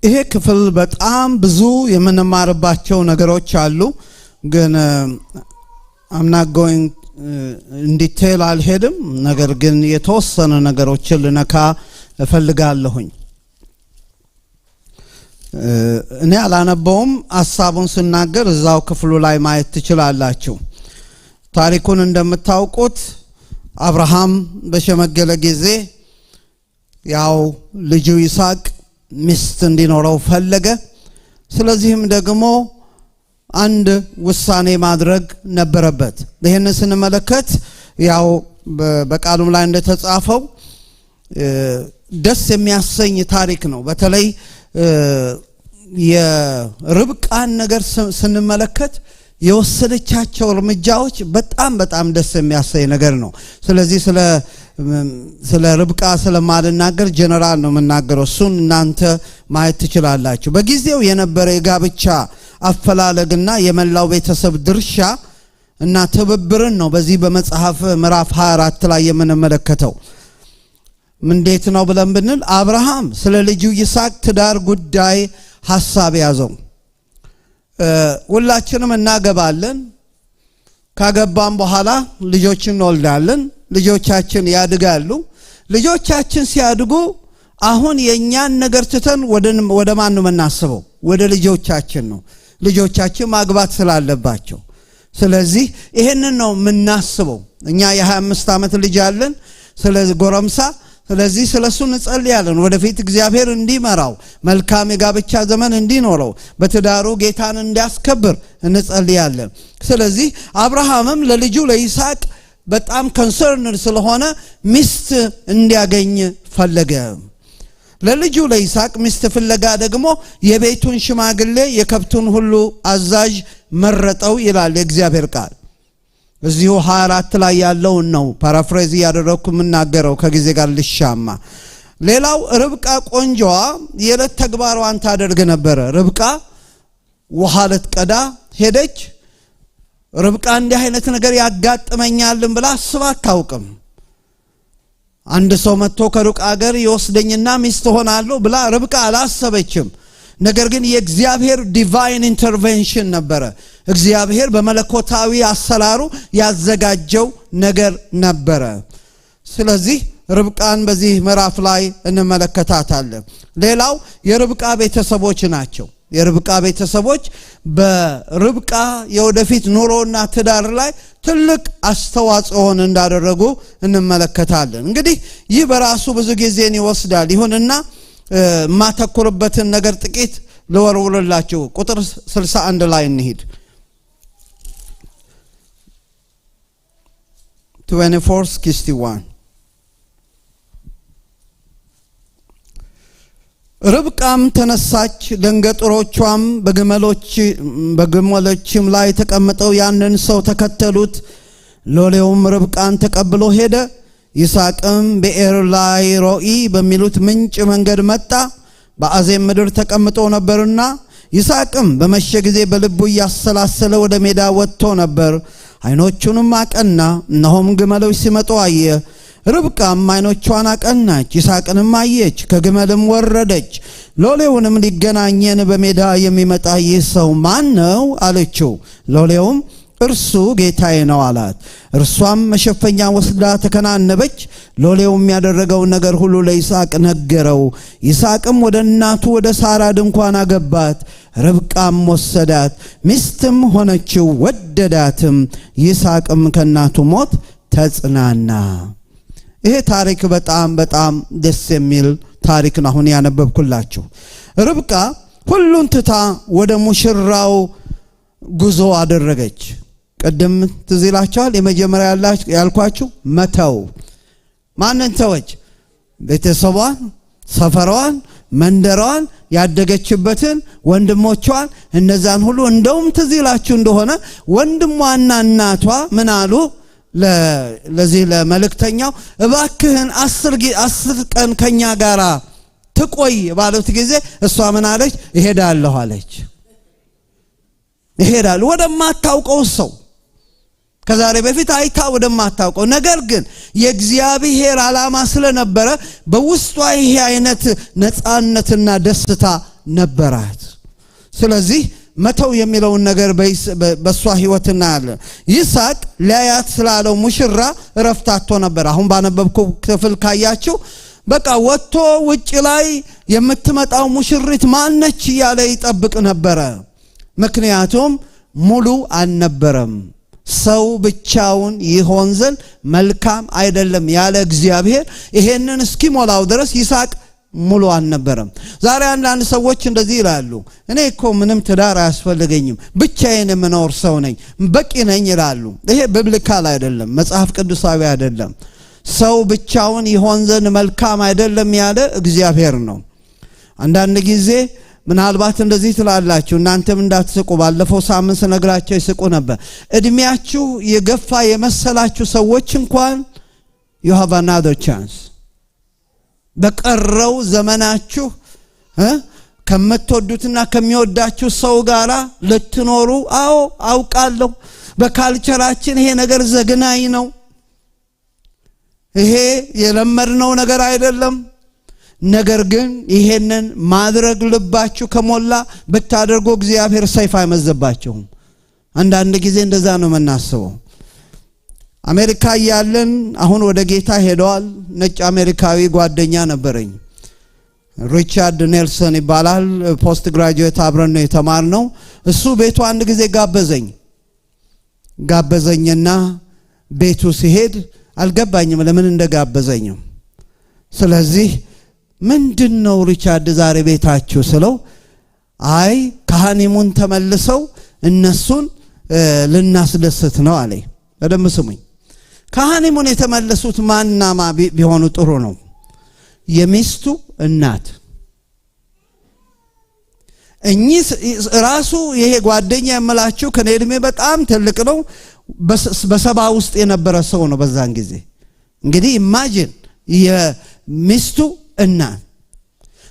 ይሄ ክፍል በጣም ብዙ የምንማርባቸው ነገሮች አሉ። ግን I'm not going in detail አልሄድም። ነገር ግን የተወሰነ ነገሮችን ልነካ እፈልጋለሁኝ። እኔ አላነበውም። ሀሳቡን ስናገር እዛው ክፍሉ ላይ ማየት ትችላላችሁ። ታሪኩን እንደምታውቁት አብርሃም በሸመገለ ጊዜ ያው ልጁ ይስሐቅ ሚስት እንዲኖረው ፈለገ። ስለዚህም ደግሞ አንድ ውሳኔ ማድረግ ነበረበት። ይህንን ስንመለከት ያው በቃሉም ላይ እንደተጻፈው ደስ የሚያሰኝ ታሪክ ነው። በተለይ የርብቃን ነገር ስንመለከት የወሰደቻቸው እርምጃዎች በጣም በጣም ደስ የሚያሰኝ ነገር ነው። ስለዚህ ስለ ርብቃ ስለማልናገር ጀነራል ነው የምናገረው። እሱን እናንተ ማየት ትችላላችሁ። በጊዜው የነበረ የጋብቻ አፈላለግና የመላው ቤተሰብ ድርሻ እና ትብብርን ነው በዚህ በመጽሐፍ ምዕራፍ 24 ላይ የምንመለከተው። እንዴት ነው ብለን ብንል አብርሃም ስለ ልጁ ይስሐቅ ትዳር ጉዳይ ሐሳብ ያዘው። ሁላችንም እናገባለን። ካገባን በኋላ ልጆችን እንወልዳለን። ልጆቻችን ያድጋሉ። ልጆቻችን ሲያድጉ አሁን የእኛን ነገር ትተን ወደ ማን ነው የምናስበው? ወደ ልጆቻችን ነው። ልጆቻችን ማግባት ስላለባቸው፣ ስለዚህ ይሄንን ነው የምናስበው። እኛ የ25 ዓመት ልጅ አለን፣ ስለዚህ ጎረምሳ፣ ስለዚህ ስለሱ እንጸልያለን። ወደፊት እግዚአብሔር እንዲመራው፣ መልካም የጋብቻ ዘመን እንዲኖረው፣ በትዳሩ ጌታን እንዲያስከብር እንጸልያለን። ስለዚህ አብርሃምም ለልጁ ለይስሐቅ በጣም concerned ስለሆነ ሚስት እንዲያገኝ ፈለገ። ለልጁ ለይስሐቅ ሚስት ፍለጋ ደግሞ የቤቱን ሽማግሌ፣ የከብቱን ሁሉ አዛዥ መረጠው ይላል የእግዚአብሔር ቃል። እዚሁ 24 ላይ ያለውን ነው paraphrase እያደረግኩ የምናገረው ከጊዜ ጋር ልሻማ። ሌላው ርብቃ ቆንጆዋ የዕለት ተግባሯን ታደርግ ነበረ። ርብቃ ውሃ ልትቀዳ ሄደች። ርብቃ እንዲህ አይነት ነገር ያጋጥመኛልን ብላ አስባ አታውቅም። አንድ ሰው መጥቶ ከሩቅ አገር ይወስደኝና ሚስት ሆናለሁ ብላ ርብቃ አላሰበችም። ነገር ግን የእግዚአብሔር divine intervention ነበረ። እግዚአብሔር በመለኮታዊ አሰራሩ ያዘጋጀው ነገር ነበረ። ስለዚህ ርብቃን በዚህ ምዕራፍ ላይ እንመለከታታለን። ሌላው የርብቃ ቤተሰቦች ናቸው። የርብቃ ቤተሰቦች በርብቃ የወደፊት ኑሮና ትዳር ላይ ትልቅ አስተዋጽኦን እንዳደረጉ እንመለከታለን። እንግዲህ ይህ በራሱ ብዙ ጊዜን ይወስዳል። ይሁንና የማተኩርበትን ነገር ጥቂት ልወርውርላችሁ። ቁጥር 61 ላይ እንሂድ። 24:61። ርብቃም ተነሳች፣ ደንገጥሮቿም በግመሎችም ላይ ተቀምጠው ያንን ሰው ተከተሉት። ሎሌውም ርብቃን ተቀብሎ ሄደ። ይስሐቅም ብኤርላይ ሮኢ በሚሉት ምንጭ መንገድ መጣ፣ በአዜብ ምድር ተቀምጦ ነበርና። ይስሐቅም በመሸ ጊዜ በልቡ እያሰላሰለ ወደ ሜዳ ወጥቶ ነበር። ዓይኖቹንም አቀና፣ እነሆም ግመሎች ሲመጡ አየ። ርብቃም ዓይኖቿን አቀናች፣ ይስሐቅንም አየች፣ ከግመልም ወረደች። ሎሌውንም ሊገናኘን በሜዳ የሚመጣ ይህ ሰው ማን ነው አለችው። ሎሌውም እርሱ ጌታዬ ነው አላት። እርሷም መሸፈኛ ወስዳ ተከናነበች። ሎሌውም ያደረገውን ነገር ሁሉ ለይስሐቅ ነገረው። ይስሐቅም ወደ እናቱ ወደ ሳራ ድንኳን አገባት። ርብቃም ወሰዳት፣ ሚስትም ሆነችው፣ ወደዳትም። ይስሐቅም ከእናቱ ሞት ተጽናና። ይሄ ታሪክ በጣም በጣም ደስ የሚል ታሪክ ነው አሁን ያነበብኩላችሁ። ርብቃ ሁሉን ትታ ወደ ሙሽራው ጉዞ አደረገች። ቅድም ትዝ ይላችኋል፣ የመጀመሪያ ያልኳችሁ መተው። ማንን ተወች? ቤተሰቧን፣ ሰፈሯን፣ መንደሯን፣ ያደገችበትን፣ ወንድሞቿን፣ እነዛን ሁሉ። እንደውም ትዝ ይላችሁ እንደሆነ ወንድሟና እናቷ ምን አሉ ለዚህ ለመልእክተኛው? እባክህን 10 ቀን ከኛ ጋራ ትቆይ ባሉት ጊዜ እሷ ምን አለች? እሄዳለሁ አለች። እሄዳለሁ ወደማታውቀው ሰው፣ ከዛሬ በፊት አይታ ወደማታውቀው። ነገር ግን የእግዚአብሔር ዓላማ ስለነበረ በውስጧ ይሄ አይነት ነፃነትና ደስታ ነበራት። ስለዚህ መተው የሚለውን ነገር በሷ ህይወት እናያለን። ይስሐቅ ሊያያት ስላለው ሙሽራ እረፍት አጥቶ ነበር። አሁን ባነበብኩ ክፍል ካያችሁ በቃ ወጥቶ ውጭ ላይ የምትመጣው ሙሽሪት ማነች እያለ ይጠብቅ ነበረ። ምክንያቱም ሙሉ አልነበረም። ሰው ብቻውን ይሆን ዘንድ መልካም አይደለም ያለ እግዚአብሔር ይሄንን እስኪሞላው ድረስ ይስሐቅ ሙሉ አልነበረም። ዛሬ አንዳንድ ሰዎች እንደዚህ ይላሉ፣ እኔ እኮ ምንም ትዳር አያስፈልገኝም፣ ብቻዬን የምኖር ሰው ነኝ፣ በቂ ነኝ ይላሉ። ይሄ biblical አይደለም፣ መጽሐፍ ቅዱሳዊ አይደለም። ሰው ብቻውን ይሆን ዘንድ መልካም አይደለም ያለ እግዚአብሔር ነው። አንዳንድ ጊዜ ምናልባት እንደዚህ ትላላችሁ፣ እናንተም እንዳትስቁ፣ ባለፈው ሳምንት ስነግራቸው ይስቁ ነበር። እድሜያችሁ የገፋ የመሰላችሁ ሰዎች እንኳን you have another chance። በቀረው ዘመናችሁ ከምትወዱትና ከሚወዳችሁ ሰው ጋራ ልትኖሩ፣ አዎ አውቃለሁ፣ በ culture ኣችን ይሄ ነገር ዘግናኝ ነው። ይሄ የለመድነው ነገር አይደለም። ነገር ግን ይሄንን ማድረግ ልባችሁ ከሞላ ብታደርጉ እግዚአብሔር ሰይፍ አይመዝባችሁም። አንዳንድ ጊዜ እንደዛ ነው የምናስበው። አሜሪካ እያለን፣ አሁን ወደ ጌታ ሄደዋል። ነጭ አሜሪካዊ ጓደኛ ነበረኝ። ሪቻርድ ኔልሰን ይባላል። Post graduate አብረን ነው የተማርነው። እሱ ቤቱ አንድ ጊዜ ጋበዘኝ። ጋበዘኝና ቤቱ ስሄድ አልገባኝም ለምን እንደጋበዘኝም። ስለዚህ ምንድን ነው ሪቻርድ ዛሬ ቤታችሁ ስለው፣ አይ ከ honeymoon ተመልሰው እነሱን ልናስደስት ነው አለኝ። በደንብ ስሙኝ። ከ honeymoon የተመለሱት ማንና ማ ቢሆኑ ጥሩ ነው? የሚስቱ እናት። እኚህ ራሱ ይሄ ጓደኛ የምላችሁ ከኔ ዕድሜ በጣም ትልቅ ነው። በ70 ውስጥ የነበረ ሰው ነው በዛን ጊዜ። እንግዲህ imagine የሚስቱ እናት።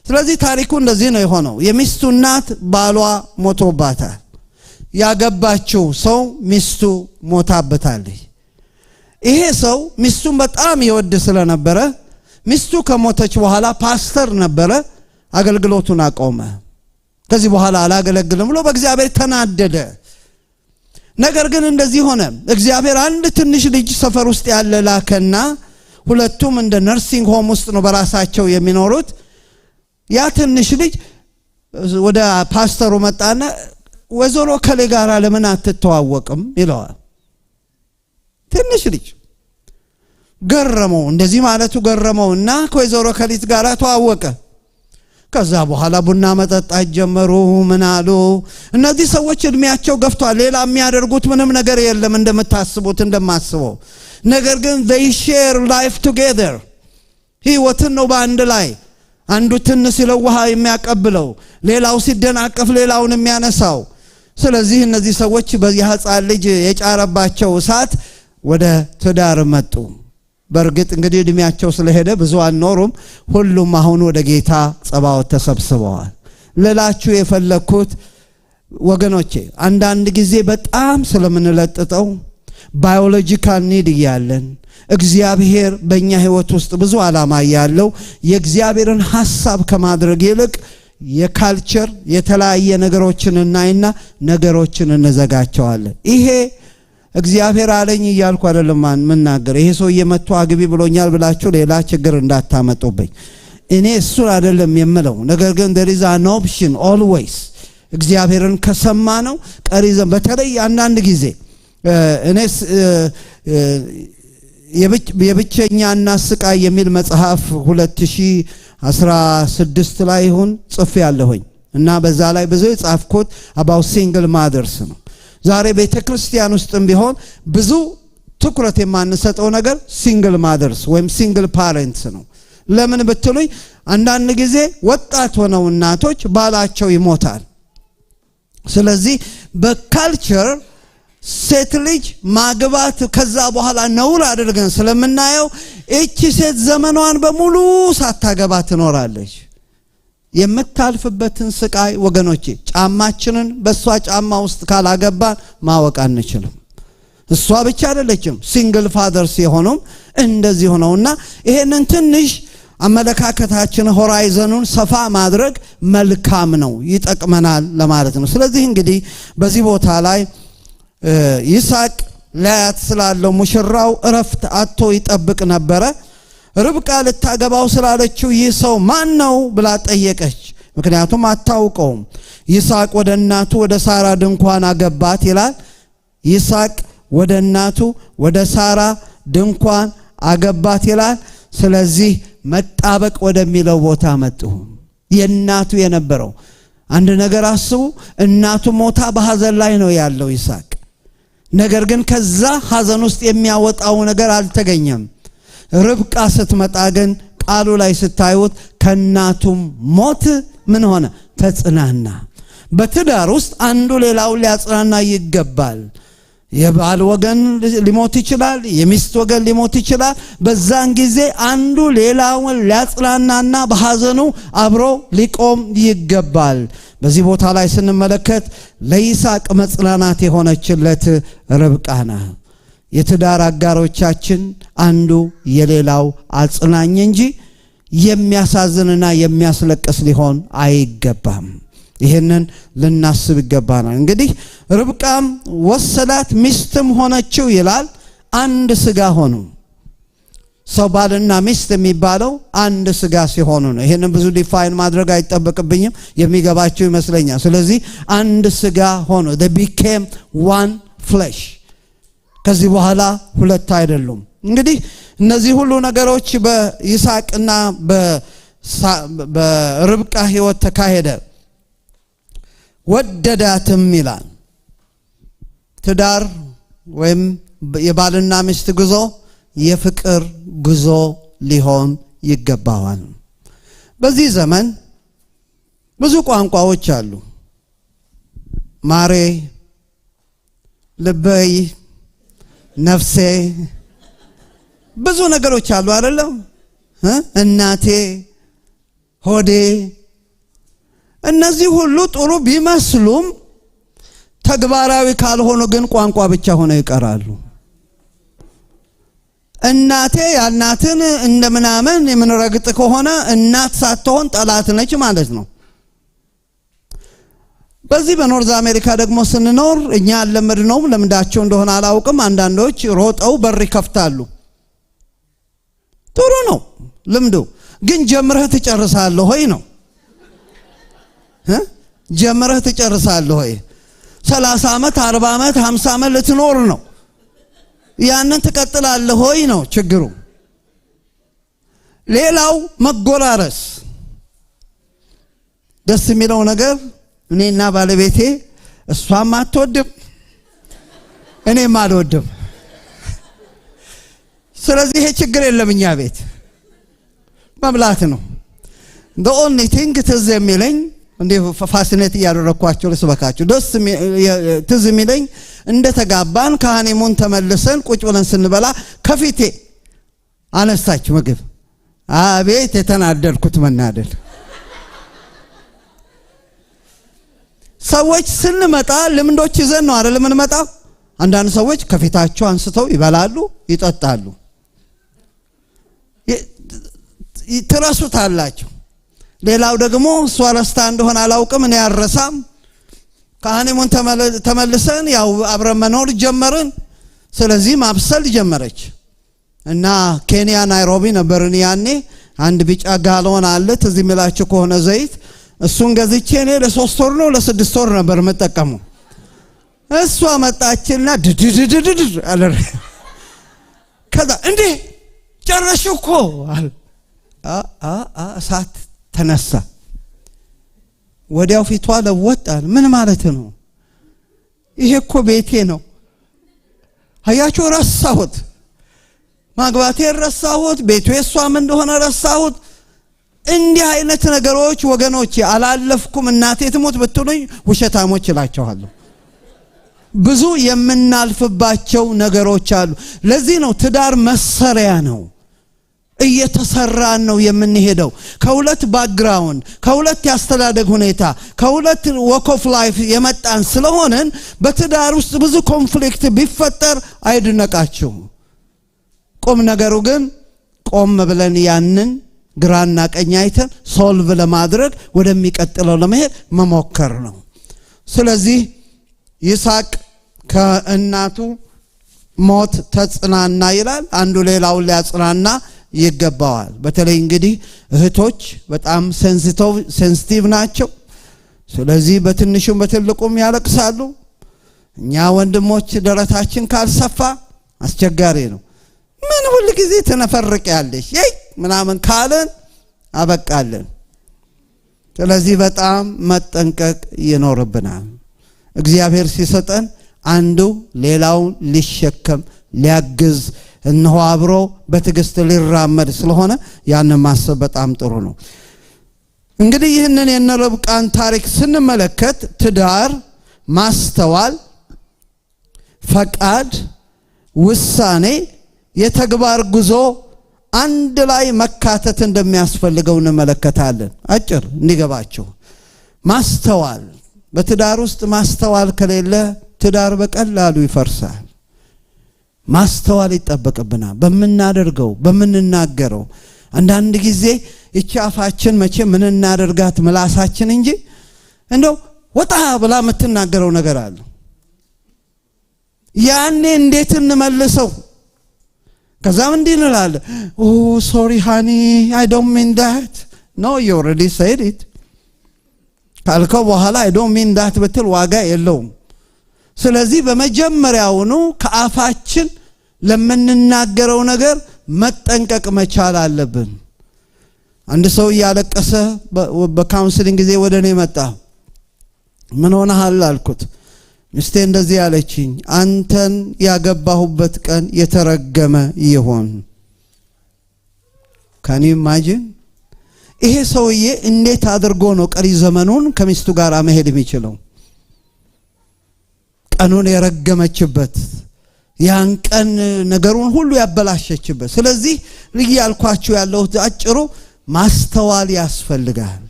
ስለዚህ ታሪኩ እንደዚህ ነው የሆነው። የሚስቱ እናት ባሏ ሞቶባታል። ያገባችው ሰው ሚስቱ ሞታበታለች። ይሄ ሰው ሚስቱን በጣም ይወድ ስለነበረ ሚስቱ ከሞተች በኋላ፣ ፓስተር ነበረ፣ አገልግሎቱን አቆመ። ከዚህ በኋላ አላገለግልም ብሎ በእግዚአብሔር ተናደደ። ነገር ግን እንደዚህ ሆነ። እግዚአብሔር አንድ ትንሽ ልጅ ሰፈር ውስጥ ያለ ላከና ሁለቱም እንደ nursing home ውስጥ ነው በራሳቸው የሚኖሩት። ያ ትንሽ ልጅ ወደ ፓስተሩ መጣና ወይዘሮ ከሌ ጋር ለምን አትተዋወቅም ይለዋል። ትንሽ ልጅ ገረመው፣ እንደዚህ ማለቱ ገረመው እና ከወይዘሮ ከሊት ጋር ተዋወቀ። ከዛ በኋላ ቡና መጠጣት ጀመሩ። ምን አሉ? እነዚህ ሰዎች እድሜያቸው ገፍቷል። ሌላ የሚያደርጉት ምንም ነገር የለም እንደምታስቡት እንደማስበው። ነገር ግን they share life together፣ ህይወትን ነው በአንድ ላይ፣ አንዱ ትን ሲለው ውሃ የሚያቀብለው፣ ሌላው ሲደናቀፍ ሌላውን የሚያነሳው። ስለዚህ እነዚህ ሰዎች በዚህ ሕፃን ልጅ የጫረባቸው እሳት ወደ ትዳር መጡ። በእርግጥ እንግዲህ እድሜያቸው ስለሄደ ብዙ አልኖሩም። ሁሉም አሁን ወደ ጌታ ጸባዖት ተሰብስበዋል። ልላችሁ የፈለግኩት ወገኖቼ፣ አንዳንድ ጊዜ በጣም ስለምንለጥጠው biological need እያለን፣ እግዚአብሔር በእኛ ህይወት ውስጥ ብዙ ዓላማ እያለው፣ የእግዚአብሔርን ሐሳብ ከማድረግ ይልቅ የ culture የተለያየ ነገሮችን እናይና ነገሮችን እንዘጋቸዋለን። ይሄ እግዚአብሔር አለኝ እያልኩ አይደለም ምናገር። ይሄ ሰውዬ መጥቶ አግቢ ብሎኛል ብላችሁ ሌላ ችግር እንዳታመጡብኝ። እኔ እሱን አይደለም የምለው። ነገር ግን there is an option always። እግዚአብሔርን ከሰማነው ቀሪ ዘመን፣ በተለይ አንዳንድ ጊዜ እኔ የብቸኛ እናት ስቃይ የሚል መጽሐፍ 2016 ላይ ይሁን ጽፌ ያለሁኝ እና በዛ ላይ ብዙ የጻፍኩት about single mothers ነው። ዛሬ ቤተ ክርስቲያን ውስጥም ቢሆን ብዙ ትኩረት የማንሰጠው ነገር single mothers ወይም single parents ነው። ለምን ብትሉኝ አንዳንድ ጊዜ ወጣት ሆነው እናቶች ባላቸው ይሞታል። ስለዚህ በ culture ሴት ልጅ ማግባት ከዛ በኋላ ነውር አድርገን ስለምናየው እቺ ሴት ዘመኗን በሙሉ ሳታገባ ትኖራለች። የምታልፍበትን ስቃይ ወገኖቼ፣ ጫማችንን በእሷ ጫማ ውስጥ ካላገባን ማወቅ አንችልም። እሷ ብቻ አይደለችም፣ single fathers የሆኑም እንደዚህ ሆነውና ይሄንን ትንሽ አመለካከታችን horizon ኑን ሰፋ ማድረግ መልካም ነው፣ ይጠቅመናል ለማለት ነው። ስለዚህ እንግዲህ በዚህ ቦታ ላይ ይስሐቅ ሊያያት ስላለው ሙሽራው እረፍት አጥቶ ይጠብቅ ነበረ። ርብቃ ልታገባው ስላለችው ይህ ሰው ማን ነው ብላ ጠየቀች። ምክንያቱም አታውቀውም። ይስሐቅ ወደ እናቱ ወደ ሳራ ድንኳን አገባት ይላል። ይስሐቅ ወደ እናቱ ወደ ሳራ ድንኳን አገባት ይላል። ስለዚህ መጣበቅ ወደሚለው ቦታ መጡ። የእናቱ የነበረው አንድ ነገር አስቡ። እናቱ ሞታ በሐዘን ላይ ነው ያለው ይስሐቅ። ነገር ግን ከዛ ሐዘን ውስጥ የሚያወጣው ነገር አልተገኘም። ርብቃ ስትመጣ ግን ቃሉ ላይ ስታዩት ከእናቱም ሞት ምን ሆነ? ተጽናና። በትዳር ውስጥ አንዱ ሌላውን ሊያጽናና ይገባል። የባል ወገን ሊሞት ይችላል፣ የሚስት ወገን ሊሞት ይችላል። በዛን ጊዜ አንዱ ሌላውን ሊያጽናናና በሐዘኑ አብሮ ሊቆም ይገባል። በዚህ ቦታ ላይ ስንመለከት ለይስሐቅ መጽናናት የሆነችለት ርብቃ ናት። የትዳር አጋሮቻችን አንዱ የሌላው አጽናኝ እንጂ የሚያሳዝንና የሚያስለቅስ ሊሆን አይገባም። ይህንን ልናስብ ይገባናል። እንግዲህ ርብቃም ወሰዳት፣ ሚስትም ሆነችው ይላል። አንድ ስጋ ሆኑ። ሰው ባልና ሚስት የሚባለው አንድ ስጋ ሲሆኑ ነው። ይህንን ብዙ define ማድረግ አይጠበቅብኝም፣ የሚገባችሁ ይመስለኛል። ስለዚህ አንድ ስጋ ሆኑ። They became one flesh። ከዚህ በኋላ ሁለት አይደሉም። እንግዲህ እነዚህ ሁሉ ነገሮች በይስሐቅና በርብቃ ሕይወት ተካሄደ። ወደዳትም ይላል። ትዳር ወይም የባልና ሚስት ጉዞ የፍቅር ጉዞ ሊሆን ይገባዋል። በዚህ ዘመን ብዙ ቋንቋዎች አሉ። ማሬ፣ ልበይ፣ ነፍሴ፣ ብዙ ነገሮች አሉ አይደለም? እናቴ፣ ሆዴ። እነዚህ ሁሉ ጥሩ ቢመስሉም ተግባራዊ ካልሆኑ ግን ቋንቋ ብቻ ሆነው ይቀራሉ። እናቴ ያልናትን እንደ ምናምን የምንረግጥ ከሆነ እናት ሳትሆን ጠላት ነች ማለት ነው። በዚህ በ North America ደግሞ ስንኖር እኛ ያልለመድነውም ለምዳቸው እንደሆነ አላውቅም። አንዳንዶች ሮጠው በር ይከፍታሉ። ጥሩ ነው ልምዱ፣ ግን ጀምረህ ትጨርሳለህ ወይ ነው። ጀምረህ ትጨርሳለህ ወይ? 30 ዓመት፣ 40 ዓመት፣ 50 ዓመት ልትኖር ነው። ያንን ትቀጥላለህ ወይ ነው ችግሩ። ሌላው መጎራረስ። ደስ የሚለው ነገር እኔና ባለቤቴ እሷም አትወድም እኔም አልወድም። ስለዚህ ይሄ ችግር የለም፣ እኛ ቤት መብላት ነው። The only thing ትዝ የሚለኝ፣ እንዲህ fascinate እያደረግኳቸው ልስበካችሁ፣ ደስ ትዝ የሚለኝ እንደ ተጋባን ከ honeymoon ተመልሰን ቁጭ ብለን ስንበላ ከፊቴ አነሳች ምግብ። አቤት የተናደድኩት መናደድ! ሰዎች ስንመጣ ልምዶች ይዘን ነው አይደል የምንመጣው? አንዳንድ ሰዎች ከፊታቸው አንስተው ይበላሉ፣ ይጠጣሉ። ትረሱታላችሁ። ሌላው ደግሞ እሷ ረስታ እንደሆነ አላውቅም፣ እኔ አልረሳም። ከ honeymoon ተመልሰን ያው አብረን መኖር ጀመርን። ስለዚህ ማብሰል ጀመረች እና ኬንያ ናይሮቢ ነበርን ያኔ። አንድ ቢጫ ጋሎን አለ፣ ትዝ የሚላችሁ ከሆነ ዘይት፣ እሱን ገዝቼ እኔ ለ3 ወር ነው ለ6 ወር ነበር የምጠቀመው። እሷ መጣችና ድድድድድድ አለ። ከዛ እንዴ ጨረሽ እኮ አለ። እሳት ተነሳ። ወዲያው ፊቷ ለወጥ አለ። ምን ማለት ነው? ይሄ እኮ ቤቴ ነው። አያችሁ፣ ረሳሁት። ማግባቴን ረሳሁት። ቤቱ የሷም እንደሆነ ረሳሁት። እንዲህ አይነት ነገሮች ወገኖቼ አላለፍኩም። እናቴ ትሞት ብትሉኝ ውሸታሞች እላቸዋለሁ። ብዙ የምናልፍባቸው ነገሮች አሉ። ለዚህ ነው ትዳር መሰሪያ ነው። እየተሰራን ነው የምንሄደው። ከሁለት background፣ ከሁለት የአስተዳደግ ሁኔታ፣ ከሁለት walk of life የመጣን ስለሆንን በትዳር ውስጥ ብዙ conflict ቢፈጠር አይድነቃችሁ። ቁም ነገሩ ግን ቆም ብለን ያንን ግራና ቀኝ አይተን solve ለማድረግ ወደሚቀጥለው ለመሄድ መሞከር ነው። ስለዚህ ይስሐቅ ከእናቱ ሞት ተጽናና ይላል። አንዱ ሌላውን ሊያጽናና ይገባዋል። በተለይ እንግዲህ እህቶች በጣም sensitive ናቸው። ስለዚህ በትንሹም በትልቁም ያለቅሳሉ። እኛ ወንድሞች ደረታችን ካልሰፋ አስቸጋሪ ነው። ምን ሁል ጊዜ ትነፈርቂያለሽ ይይ ምናምን ካለን አበቃለን። ስለዚህ በጣም መጠንቀቅ ይኖርብናል። እግዚአብሔር ሲሰጠን አንዱ ሌላውን ሊሸከም፣ ሊያግዝ፣ እነሆ አብሮ በትዕግስት ሊራመድ ስለሆነ ያንን ማሰብ በጣም ጥሩ ነው። እንግዲህ ይህንን የነ ርብቃን ታሪክ ስንመለከት ትዳር ማስተዋል፣ ፈቃድ፣ ውሳኔ፣ የተግባር ጉዞ አንድ ላይ መካተት እንደሚያስፈልገው እንመለከታለን። አጭር እንዲገባችሁ፣ ማስተዋል፣ በትዳር ውስጥ ማስተዋል ከሌለ ትዳር በቀላሉ ይፈርሳል። ማስተዋል ይጠበቅብናል በምናደርገው፣ በምንናገረው። አንዳንድ ጊዜ ይቺ አፋችን መቼ ምን እናደርጋት ምላሳችን እንጂ እንደው ወጣ ብላ የምትናገረው ነገር አለ። ያኔ እንዴት እንመልሰው? ከዛም እንዲህ እንላለን፣ "Oh, sorry, honey, I don't mean that." No, you already said it። ካልከው በኋላ "I don't mean that" ብትል ዋጋ የለውም። ስለዚህ በመጀመሪያውኑ ከአፋችን ለምንናገረው ነገር መጠንቀቅ መቻል አለብን። አንድ ሰው እያለቀሰ በ counseling ጊዜ ወደ እኔ መጣ። "ምን ሆነሃል?" አልኩት። "ሚስቴ እንደዚህ ያለችኝ፣ አንተን ያገባሁበት ቀን የተረገመ ይሆን።" Can you imagine? ይሄ ሰውዬ እንዴት አድርጎ ነው ቀሪ ዘመኑን ከሚስቱ ጋር መሄድ የሚችለው? ቀኑን የረገመችበት፣ ያን ቀን ነገሩን ሁሉ ያበላሸችበት። ስለዚህ እያልኳችሁ ያለሁት አጭሩ ማስተዋል ያስፈልጋል።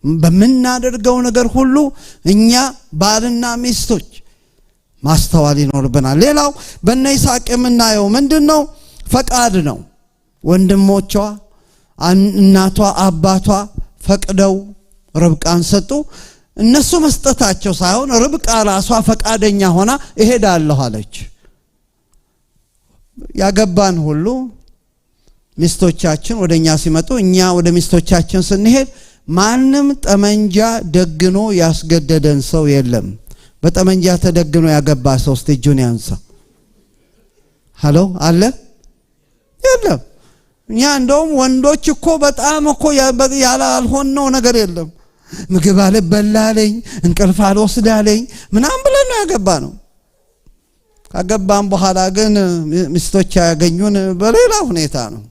በምናደርገው ነገር ሁሉ እኛ ባልና ሚስቶች ማስተዋል ይኖርብናል። ሌላው በነ ይስሐቅ የምናየው ምንድን ነው? ፈቃድ ነው። ወንድሞቿ፣ እናቷ፣ አባቷ ፈቅደው ርብቃን ሰጡ። እነሱ መስጠታቸው ሳይሆን ርብቃ ራሷ ፈቃደኛ ሆና "እሄዳለሁ" አለች። ያገባን ሁሉ ሚስቶቻችን ወደ እኛ ሲመጡ፣ እኛ ወደ ሚስቶቻችን ስንሄድ ማንም ጠመንጃ ደግኖ ያስገደደን ሰው የለም። በጠመንጃ ተደግኖ ያገባ ሰው እስቲ እጁን ያንሳ። Hello፣ አለ? የለም። እኛ እንደውም ወንዶች እኮ በጣም እኮ ያላልሆነው ነገር የለም። ምግብ አልበላለኝ፣ እንቅልፍ አልወስዳለኝ ምናምን ብለን ነው ያገባነው። ካገባን በኋላ ግን ሚስቶች ያገኙን በሌላ ሁኔታ ነው።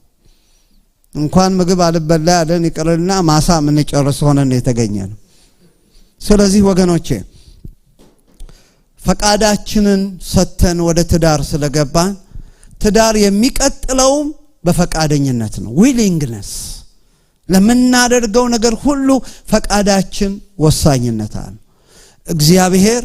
እንኳን ምግብ አልበላ ያለን ይቅርና ማሳ የምንጨርስ ሆነን የተገኘ ነው። ስለዚህ ወገኖቼ፣ ፈቃዳችንን ሰጥተን ወደ ትዳር ስለገባን ትዳር የሚቀጥለውም በፈቃደኝነት ነው። Willingness፣ ለምናደርገው ነገር ሁሉ ፈቃዳችን ወሳኝነት አለ። እግዚአብሔር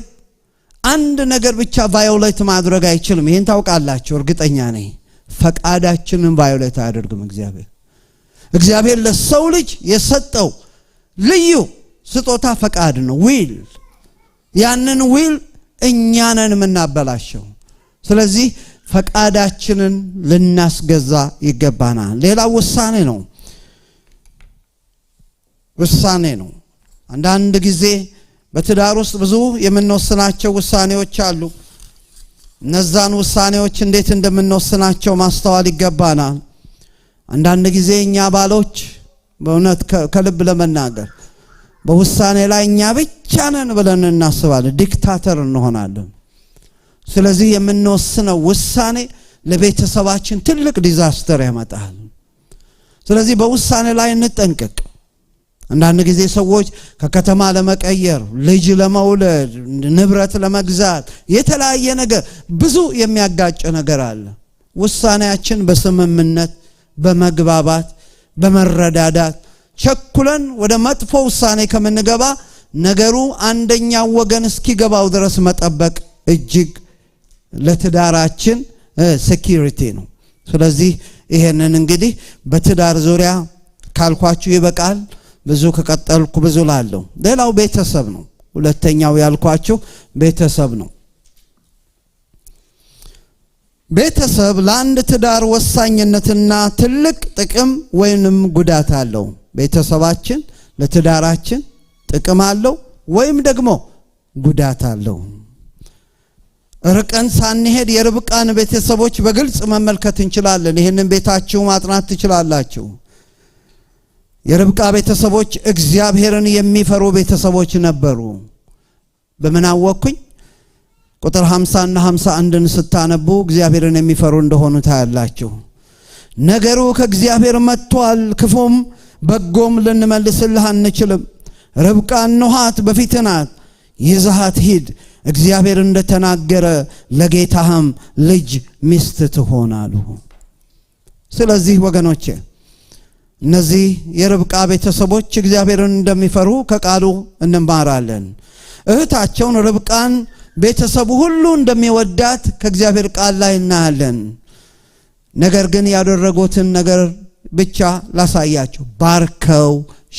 አንድ ነገር ብቻ violate ማድረግ አይችልም። ይህን ታውቃላችሁ፣ እርግጠኛ ነኝ። ፈቃዳችንን violate አያደርግም እግዚአብሔር። እግዚአብሔር ለሰው ልጅ የሰጠው ልዩ ስጦታ ፈቃድ ነው፣ will። ያንን will እኛ ነን የምናበላሸው። ስለዚህ ፈቃዳችንን ልናስገዛ ይገባናል። ሌላው ውሳኔ ነው። ውሳኔ ነው። አንዳንድ ጊዜ በትዳር ውስጥ ብዙ የምንወስናቸው ውሳኔዎች አሉ። እነዛን ውሳኔዎች እንዴት እንደምንወስናቸው ማስተዋል ይገባናል። አንዳንድ ጊዜ እኛ ባሎች በእውነት ከልብ ለመናገር በውሳኔ ላይ እኛ ብቻ ነን ብለን እናስባለን። Dictator እንሆናለን። ስለዚህ የምንወስነው ውሳኔ ለቤተሰባችን ትልቅ disaster ያመጣል። ስለዚህ በውሳኔ ላይ እንጠንቀቅ። አንዳንድ ጊዜ ሰዎች ከከተማ ለመቀየር፣ ልጅ ለመውለድ፣ ንብረት ለመግዛት፣ የተለያየ ነገር ብዙ የሚያጋጭ ነገር አለ። ውሳኔያችን በስምምነት፣ በመግባባት፣ በመረዳዳት፣ ቸኩለን ወደ መጥፎ ውሳኔ ከምንገባ ነገሩ አንደኛው ወገን እስኪገባው ድረስ መጠበቅ እጅግ ለትዳራችን security ነው። ስለዚህ ይሄንን እንግዲህ በትዳር ዙሪያ ካልኳችሁ ይበቃል። ብዙ ከቀጠልኩ ብዙ ላለው። ሌላው ቤተሰብ ነው። ሁለተኛው ያልኳችሁ ቤተሰብ ነው። ቤተሰብ ለአንድ ትዳር ወሳኝነትና ትልቅ ጥቅም ወይንም ጉዳት አለው። ቤተሰባችን ለትዳራችን ጥቅም አለው ወይም ደግሞ ጉዳት አለው። ርቀን ሳንሄድ የርብቃን ቤተሰቦች በግልጽ መመልከት እንችላለን። ይህንን ቤታችሁ ማጥናት ትችላላችሁ። የርብቃ ቤተሰቦች እግዚአብሔርን የሚፈሩ ቤተሰቦች ነበሩ። በምን አወቅኩኝ? ቁጥር 50 እና 51ን ስታነቡ እግዚአብሔርን የሚፈሩ እንደሆኑ ታያላችሁ። "ነገሩ ከእግዚአብሔር መጥቷል፣ ክፉም በጎም ልንመልስልህ አንችልም። ርብቃ እነኋት በፊትህ ናት፣ ይዘሃት ሂድ፣ እግዚአብሔር እንደተናገረ ለጌታህም ልጅ ሚስት ትሆን" አሉ። ስለዚህ ወገኖቼ፣ እነዚህ የርብቃ ቤተሰቦች እግዚአብሔርን እንደሚፈሩ ከቃሉ እንማራለን። እህታቸውን ርብቃን ቤተሰቡ ሁሉ እንደሚወዳት ከእግዚአብሔር ቃል ላይ እናያለን። ነገር ግን ያደረጉትን ነገር ብቻ ላሳያችሁ። ባርከው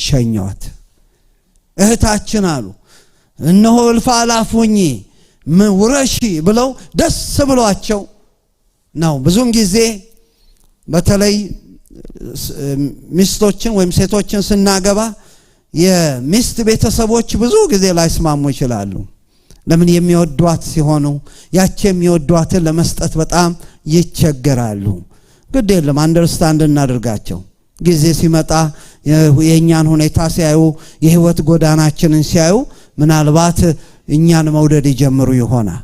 ሸኟት። "እህታችን" አሉ። "እነሆ እልፍ አእላፍ ሁኚ፣ ውረሺ" ብለው ደስ ብሏቸው ነው። ብዙውን ጊዜ በተለይ ሚስቶችን ወይም ሴቶችን ስናገባ የሚስት ቤተሰቦች ብዙ ጊዜ ላይስማሙ ይችላሉ። ለምን? የሚወዷት ሲሆኑ ያቺ የሚወዷትን ለመስጠት በጣም ይቸገራሉ። ግድ የለም፣ understand እናድርጋቸው። ጊዜ ሲመጣ የእኛን ሁኔታ ሲያዩ፣ የህይወት ጎዳናችንን ሲያዩ ምናልባት እኛን መውደድ ይጀምሩ ይሆናል።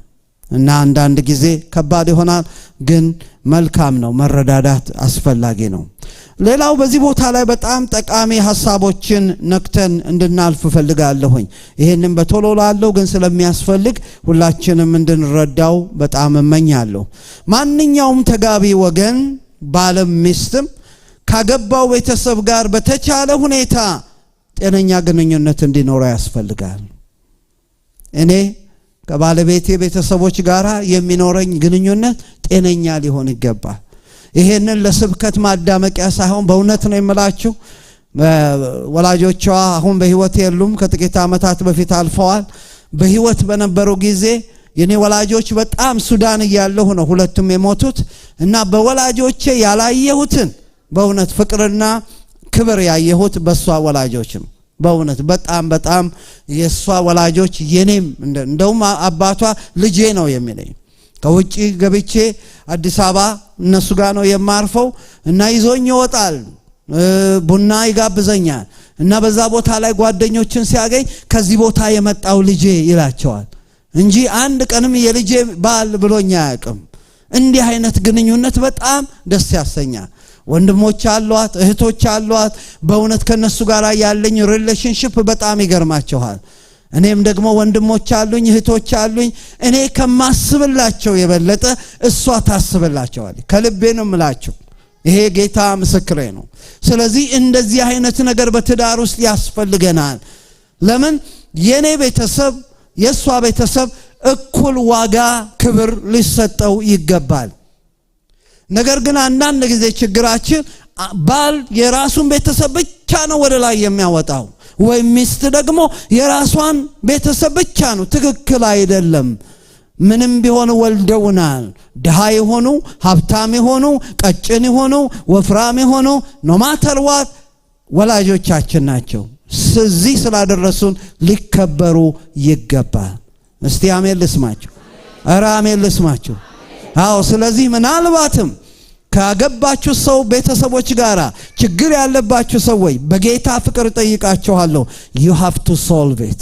እና አንዳንድ ጊዜ ከባድ ይሆናል፣ ግን መልካም ነው። መረዳዳት አስፈላጊ ነው። ሌላው በዚህ ቦታ ላይ በጣም ጠቃሚ ሀሳቦችን ነክተን እንድናልፍ እፈልጋለሁኝ። ይህንም በቶሎ ላለው ግን ስለሚያስፈልግ ሁላችንም እንድንረዳው በጣም እመኛለሁ። ማንኛውም ተጋቢ ወገን፣ ባልም ሚስትም፣ ካገባው ቤተሰብ ጋር በተቻለ ሁኔታ ጤነኛ ግንኙነት እንዲኖረው ያስፈልጋል። እኔ ከባለቤቴ ቤተሰቦች ጋር የሚኖረኝ ግንኙነት ጤነኛ ሊሆን ይገባል። ይሄንን ለስብከት ማዳመቂያ ሳይሆን በእውነት ነው የምላችሁ። ወላጆቿ አሁን በህይወት የሉም፣ ከጥቂት ዓመታት በፊት አልፈዋል። በህይወት በነበሩ ጊዜ የኔ ወላጆች በጣም ሱዳን እያለሁ ነው ሁለቱም የሞቱት። እና በወላጆቼ ያላየሁትን በእውነት ፍቅርና ክብር ያየሁት በእሷ ወላጆች ነው። በእውነት በጣም በጣም የእሷ ወላጆች የኔም፣ እንደውም አባቷ ልጄ ነው የሚለኝ። ከውጭ ገብቼ አዲስ አበባ እነሱ ጋር ነው የማርፈው እና ይዞኝ ይወጣል፣ ቡና ይጋብዘኛል። እና በዛ ቦታ ላይ ጓደኞችን ሲያገኝ ከዚህ ቦታ የመጣው ልጄ ይላቸዋል እንጂ አንድ ቀንም የልጄ ባል ብሎኝ አያውቅም። እንዲህ አይነት ግንኙነት በጣም ደስ ያሰኛል። ወንድሞች አሏት፣ እህቶች አሏት። በእውነት ከነሱ ጋር ያለኝ relationship በጣም ይገርማችኋል። እኔም ደግሞ ወንድሞች አሉኝ፣ እህቶች አሉኝ። እኔ ከማስብላቸው የበለጠ እሷ ታስብላቸዋለች። ከልቤ ነው የምላችሁ። ይሄ ጌታ ምስክሬ ነው። ስለዚህ እንደዚህ አይነት ነገር በትዳር ውስጥ ያስፈልገናል። ለምን? የኔ ቤተሰብ፣ የእሷ ቤተሰብ እኩል ዋጋ ክብር ሊሰጠው ይገባል። ነገር ግን አንዳንድ ጊዜ ችግራችን ባል የራሱን ቤተሰብ ብቻ ነው ወደ ላይ የሚያወጣው ወይም ሚስት ደግሞ የራሷን ቤተሰብ ብቻ ነው። ትክክል አይደለም። ምንም ቢሆን ወልደውናል። ድሃ የሆኑ፣ ሀብታም የሆኑ፣ ቀጭን የሆኑ፣ ወፍራም የሆኑ፣ no matter what ወላጆቻችን ናቸው። እዚህ ስላደረሱን ሊከበሩ ይገባል። እስቲ አሜን ልስማችሁ። ኧረ አሜን ልስማችሁ። አዎ፣ ስለዚህ ምናልባትም ካገባችሁ ሰው ቤተሰቦች ጋር ችግር ያለባችሁ ሰዎች በጌታ ፍቅር እጠይቃችኋለሁ። You have to solve it።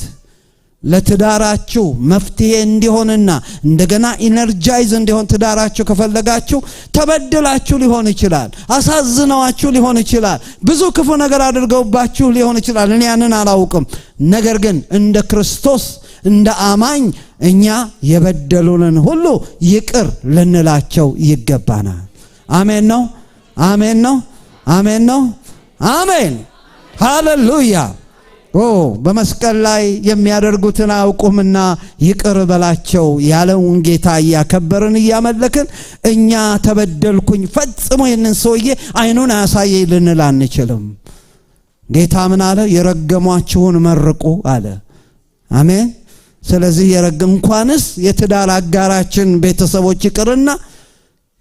ለትዳራችሁ መፍትሄ እንዲሆንና እንደገና energize እንዲሆን ትዳራችሁ ከፈለጋችሁ፣ ተበድላችሁ ሊሆን ይችላል፣ አሳዝነዋችሁ ሊሆን ይችላል፣ ብዙ ክፉ ነገር አድርገውባችሁ ሊሆን ይችላል። እኔ ያንን አላውቅም። ነገር ግን እንደ ክርስቶስ እንደ አማኝ እኛ የበደሉንን ሁሉ ይቅር ልንላቸው ይገባናል። አሜን ነው። አሜን ነው። አሜን ነው። አሜን። ሃሌሉያ። ኦ፣ በመስቀል ላይ የሚያደርጉትን አያውቁምና ይቅር በላቸው ያለውን ጌታ እያከበርን እያመለክን እኛ ተበደልኩኝ፣ ፈጽሞ ይህንን ሰውዬ አይኑን አያሳየኝ ልንል አንችልም። ጌታ ምን አለ? የረገሟችሁን መርቁ አለ። አሜን። ስለዚህ እንኳንስ የትዳር አጋራችን ቤተሰቦች ይቅርና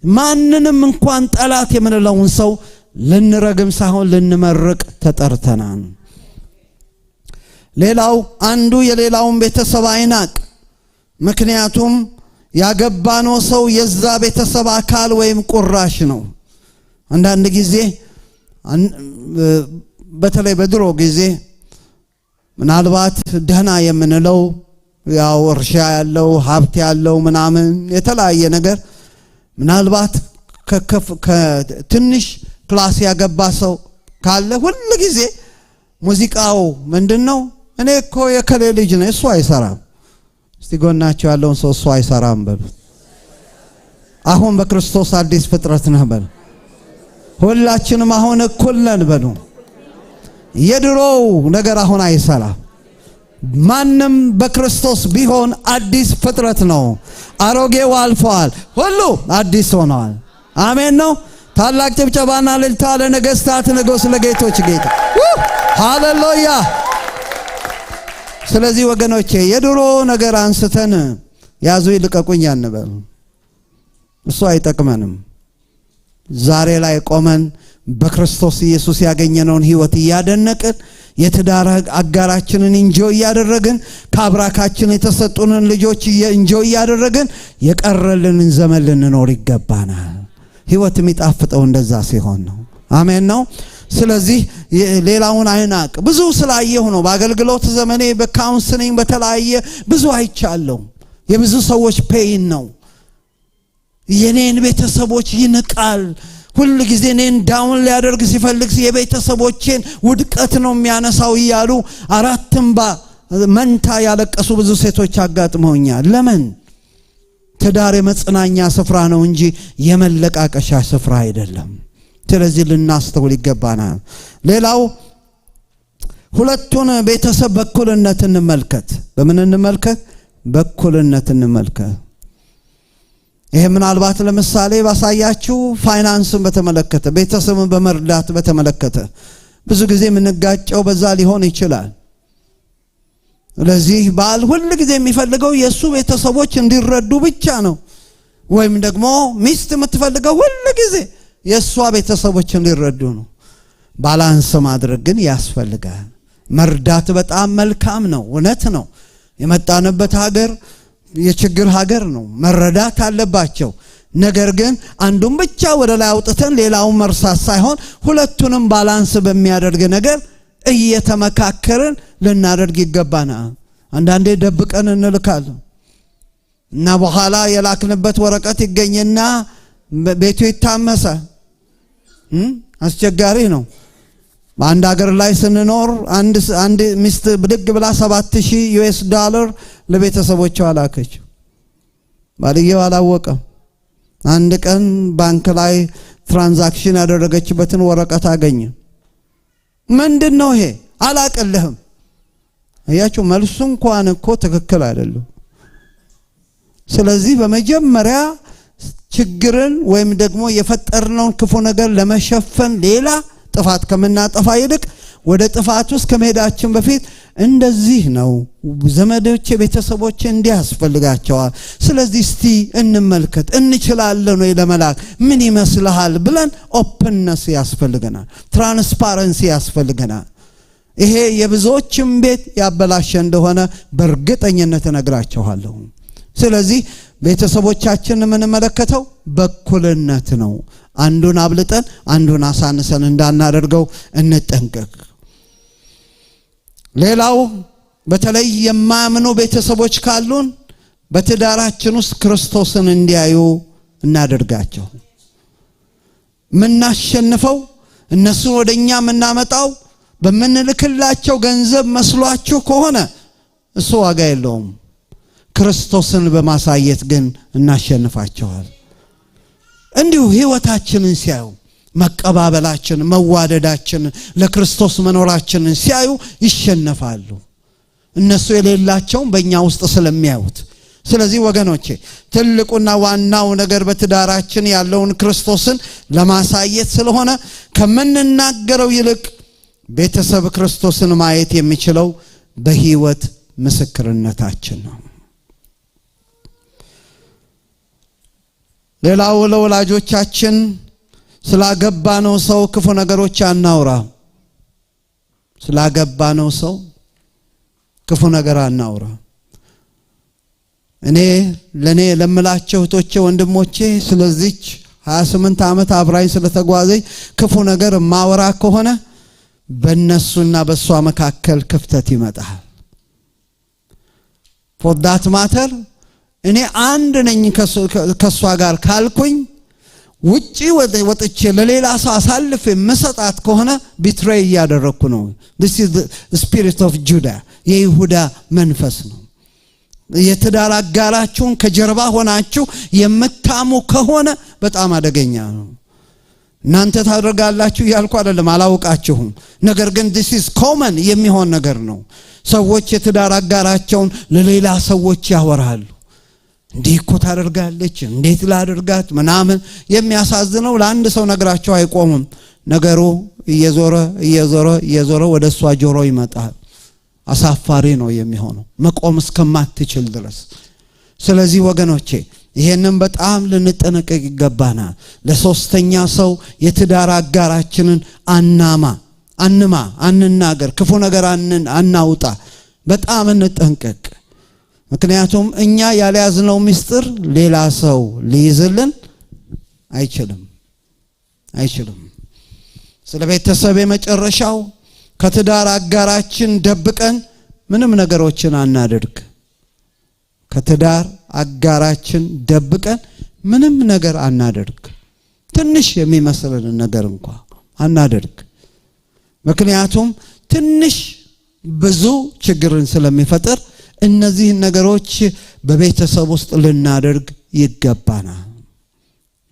ማንንም እንኳን ጠላት የምንለውን ሰው ልንረግም ሳይሆን ልንመርቅ ተጠርተናል። ሌላው አንዱ የሌላውን ቤተሰብ አይናቅ። ምክንያቱም ያገባነው ሰው የዛ ቤተሰብ አካል ወይም ቁራሽ ነው። አንዳንድ ጊዜ፣ በተለይ በድሮ ጊዜ፣ ምናልባት ደህና የምንለው ያው እርሻ ያለው፣ ሀብት ያለው፣ ምናምን የተለያየ ነገር፣ ምናልባት ከትንሽ class ያገባ ሰው ካለ ሁል ጊዜ ሙዚቃው ምንድን ነው? እኔ እኮ የከሌ ልጅ ነኝ፣ እሱ አይሰራም። እስቲ ጎናችሁ ያለውን ሰው እሱ አይሰራም በሉት። አሁን በክርስቶስ አዲስ ፍጥረት ነህ በሉ። ሁላችንም አሁን እኩል ነን በሉ። የድሮው ነገር አሁን አይሰራም። ማንም በክርስቶስ ቢሆን አዲስ ፍጥረት ነው። አሮጌው አልፏል፣ ሁሉ አዲስ ሆነዋል። አሜን ነው። ታላቅ ጭብጨባና እልልታ ለነገስታት ንጉሥ ለጌቶች ጌታ፣ ሃሌሉያ። ስለዚህ ወገኖቼ የድሮ ነገር አንስተን ያዙ ይልቀቁኝ አንበል። እሱ አይጠቅመንም። ዛሬ ላይ ቆመን በክርስቶስ ኢየሱስ ያገኘነውን ሕይወት እያደነቅን፣ የትዳር አጋራችንን enjoy እያደረግን፣ ከአብራካችን የተሰጡንን ልጆች enjoy እያደረግን የቀረልንን ዘመን ልንኖር ይገባናል። ሕይወት የሚጣፍጠው እንደዛ ሲሆን ነው። አሜን ነው። ስለዚህ ሌላውን አይናቅ። ብዙ ስላየሁ ነው። በአገልግሎት ዘመኔ፣ በ counseling፣ በተለያየ ብዙ አይቻለሁ። የብዙ ሰዎች pain ነው። የኔን ቤተሰቦች ይንቃል። ሁል ጊዜ እኔን down ሊያደርግ ሲፈልግ የቤተሰቦቼን ውድቀት ነው የሚያነሳው እያሉ አራት እምባ መንታ ያለቀሱ ብዙ ሴቶች አጋጥመውኛል። ለምን? ትዳር የመጽናኛ ስፍራ ነው እንጂ የመለቃቀሻ ስፍራ አይደለም። ስለዚህ ልናስተውል ይገባናል። ሌላው ሁለቱን ቤተሰብ በእኩልነት እንመልከት። በምን እንመልከት? በእኩልነት እንመልከት። ይሄ ምናልባት ለምሳሌ ባሳያችሁ ፋይናንስን በተመለከተ፣ ቤተሰብን በመርዳት በተመለከተ ብዙ ጊዜ የምንጋጨው በዛ ሊሆን ይችላል። ስለዚህ ባል ሁል ጊዜ የሚፈልገው የእሱ ቤተሰቦች እንዲረዱ ብቻ ነው። ወይም ደግሞ ሚስት የምትፈልገው ሁል ጊዜ የእሷ ቤተሰቦች እንዲረዱ ነው። Balance ማድረግ ግን ያስፈልጋል። መርዳት በጣም መልካም ነው፣ እውነት ነው። የመጣንበት ሀገር የችግር ሀገር ነው፣ መረዳት አለባቸው። ነገር ግን አንዱን ብቻ ወደ ላይ አውጥተን ሌላውን መርሳት ሳይሆን ሁለቱንም balance በሚያደርግ ነገር እየተመካከርን ልናደርግ ይገባናል። አንዳንዴ ደብቀን እንልካለን እና በኋላ የላክንበት ወረቀት ይገኝና ቤቱ ይታመሳል። አስቸጋሪ ነው። በአንድ ሀገር ላይ ስንኖር አንድ ሚስት ብድግ ብላ 7000 US dollar ለቤተሰቦቿ ላከች። ባልየው አላወቀም። አንድ ቀን ባንክ ላይ transaction ያደረገችበትን ወረቀት አገኘ። ምንድን ነው ይሄ? አላቅልህም። አያችሁ፣ መልሱ እንኳን እኮ ትክክል አይደለም። ስለዚህ በመጀመሪያ ችግርን ወይም ደግሞ የፈጠርነውን ክፉ ነገር ለመሸፈን ሌላ ጥፋት ከምናጠፋ ይልቅ ወደ ጥፋት ውስጥ ከመሄዳችን በፊት እንደዚህ ነው፣ ዘመዶቼ፣ ቤተሰቦቼ እንዲህ ያስፈልጋቸዋል። ስለዚህ እስቲ እንመልከት፣ እንችላለን ወይ ለመላክ፣ ምን ይመስልሃል ብለን openness ያስፈልገናል፣ transparency ያስፈልገናል። ይሄ የብዙዎችን ቤት ያበላሸ እንደሆነ በእርግጠኝነት እነግራችኋለሁ። ስለዚህ ቤተሰቦቻችን የምንመለከተው በእኩልነት ነው። አንዱን አብልጠን አንዱን አሳንሰን እንዳናደርገው እንጠንቀቅ። ሌላው በተለይ የማያምኑ ቤተሰቦች ካሉን በትዳራችን ውስጥ ክርስቶስን እንዲያዩ እናደርጋቸው። የምናሸንፈው፣ እነሱን ወደ እኛ የምናመጣው በምንልክላቸው ገንዘብ መስሏችሁ ከሆነ እሱ ዋጋ የለውም። ክርስቶስን በማሳየት ግን እናሸንፋቸዋል። እንዲሁ ህይወታችንን ሲያዩ፣ መቀባበላችንን፣ መዋደዳችንን፣ ለክርስቶስ መኖራችንን ሲያዩ ይሸነፋሉ። እነሱ የሌላቸውን በእኛ ውስጥ ስለሚያዩት። ስለዚህ ወገኖቼ፣ ትልቁና ዋናው ነገር በትዳራችን ያለውን ክርስቶስን ለማሳየት ስለሆነ ከምንናገረው ይልቅ ቤተሰብ ክርስቶስን ማየት የሚችለው በህይወት ምስክርነታችን ነው። ሌላው ለወላጆቻችን ስላገባነው ሰው ክፉ ነገሮች አናውራ። ስላገባነው ሰው ክፉ ነገር አናውራ። እኔ ለኔ ለምላቸው እህቶቼ፣ ወንድሞቼ፣ ስለዚች 28 ዓመት አብራኝ ስለተጓዘኝ ክፉ ነገር ማወራ ከሆነ በእነሱና በእሷ መካከል ክፍተት ይመጣል። For that matter እኔ አንድ ነኝ ከእሷ ጋር ካልኩኝ ውጪ ወጥቼ ለሌላ ሰው አሳልፌ የምሰጣት ከሆነ betray እያደረግኩ ነው። This is the spirit of Judah፣ የይሁዳ መንፈስ ነው። የትዳር አጋራችሁን ከጀርባ ሆናችሁ የምታሙ ከሆነ በጣም አደገኛ ነው። እናንተ ታደርጋላችሁ እያልኩ አይደለም፣ አላውቃችሁም። ነገር ግን this is common የሚሆን ነገር ነው። ሰዎች የትዳር አጋራቸውን ለሌላ ሰዎች ያወራሉ። እንዲህ እኮ ታደርጋለች፣ እንዴት ላድርጋት ምናምን። የሚያሳዝነው ለአንድ ሰው ነግራቸው አይቆምም። ነገሩ እየዞረ እየዞረ እየዞረ ወደ እሷ ጆሮ ይመጣል። አሳፋሪ ነው የሚሆነው መቆም እስከማትችል ድረስ። ስለዚህ ወገኖቼ ይሄንን በጣም ልንጠነቀቅ ይገባናል። ለሶስተኛ ሰው የትዳር አጋራችንን አናማ፣ አንማ፣ አንናገር፣ ክፉ ነገር አናውጣ። በጣም እንጠንቀቅ። ምክንያቱም እኛ ያልያዝነው ምስጢር ሌላ ሰው ሊይዝልን አይችልም፣ አይችልም። ስለ ቤተሰብ የመጨረሻው ከትዳር አጋራችን ደብቀን ምንም ነገሮችን አናድርግ። ከትዳር አጋራችን ደብቀን ምንም ነገር አናድርግ። ትንሽ የሚመስልን ነገር እንኳ አናድርግ። ምክንያቱም ትንሽ ብዙ ችግርን ስለሚፈጥር እነዚህን ነገሮች በቤተሰብ ውስጥ ልናደርግ ይገባናል።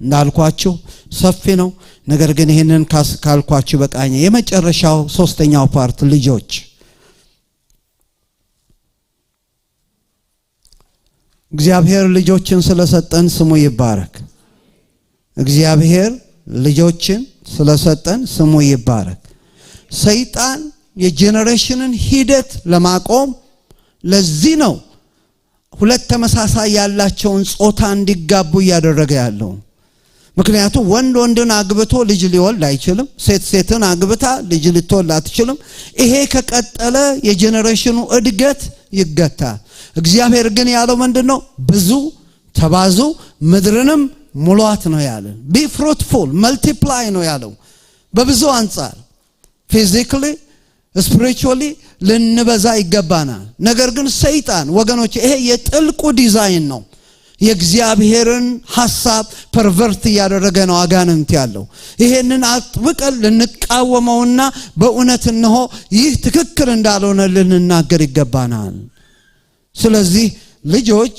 እንዳልኳችሁ ሰፊ ነው። ነገር ግን ይህንን ካልኳችሁ በቃኝ። የመጨረሻው ሶስተኛው part ልጆች። እግዚአብሔር ልጆችን ስለሰጠን ስሙ ይባረክ። እግዚአብሔር ልጆችን ስለሰጠን ስሙ ይባረክ። ሰይጣን የ generation ን ሂደት ለማቆም ለዚህ ነው ሁለት ተመሳሳይ ያላቸውን ጾታ እንዲጋቡ እያደረገ ያለው። ምክንያቱም ወንድ ወንድን አግብቶ ልጅ ሊወልድ አይችልም። ሴት ሴትን አግብታ ልጅ ልትወልድ አትችልም። ይሄ ከቀጠለ የ generation ኑ እድገት ይገታል። እግዚአብሔር ግን ያለው ምንድነው? ብዙ ተባዙ ምድርንም ሙሏት ነው ያለን። Be fruitful, multiply ነው ያለው። በብዙ አንጻር physically, spiritually ልንበዛ ይገባናል። ነገር ግን ሰይጣን ወገኖች፣ ይሄ የጥልቁ ዲዛይን ነው። የእግዚአብሔርን ሐሳብ pervert እያደረገ ነው አጋንንት ያለው። ይሄንን አጥብቀን ልንቃወመውና በእውነት እነሆ ይህ ትክክል እንዳልሆነ ልንናገር ይገባናል። ስለዚህ ልጆች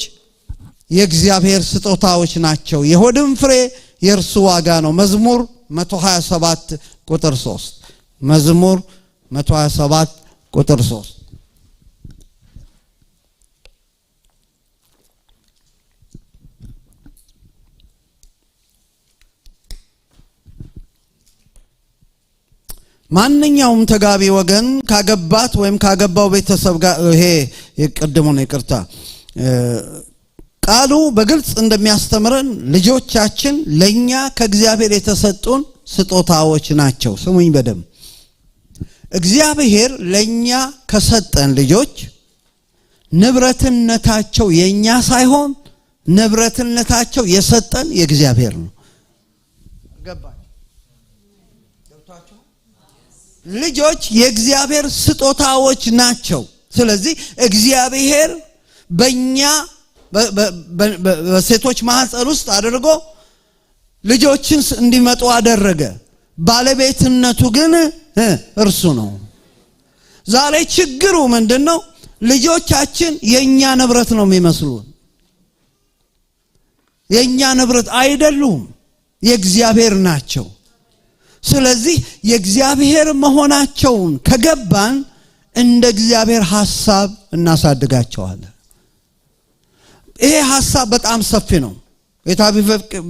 የእግዚአብሔር ስጦታዎች ናቸው። የሆድም ፍሬ የእርሱ ዋጋ ነው። መዝሙር 127 ቁጥር 3። መዝሙር 127 ቁጥር 3። ማንኛውም ተጋቢ ወገን ካገባት ወይም ካገባው ቤተሰብ ጋር፣ ይሄ የቀደመው ነው፣ ይቅርታ። ቃሉ በግልጽ እንደሚያስተምረን ልጆቻችን ለኛ ከእግዚአብሔር የተሰጡን ስጦታዎች ናቸው። ስሙኝ በደንብ። እግዚአብሔር ለኛ ከሰጠን ልጆች ንብረትነታቸው የኛ ሳይሆን ንብረትነታቸው የሰጠን የእግዚአብሔር ነው። ገባችሁ? ገብቷችሁ? ልጆች የእግዚአብሔር ስጦታዎች ናቸው። ስለዚህ እግዚአብሔር በእኛ በሴቶች ማህፀን ውስጥ አድርጎ ልጆችን እንዲመጡ አደረገ። ባለቤትነቱ ግን እርሱ ነው። ዛሬ ችግሩ ምንድነው? ልጆቻችን የኛ ንብረት ነው የሚመስሉን። የኛ ንብረት አይደሉም፣ የእግዚአብሔር ናቸው። ስለዚህ የእግዚአብሔር መሆናቸውን ከገባን እንደ እግዚአብሔር ሐሳብ እናሳድጋቸዋለን። ይሄ ሐሳብ በጣም ሰፊ ነው። ጌታ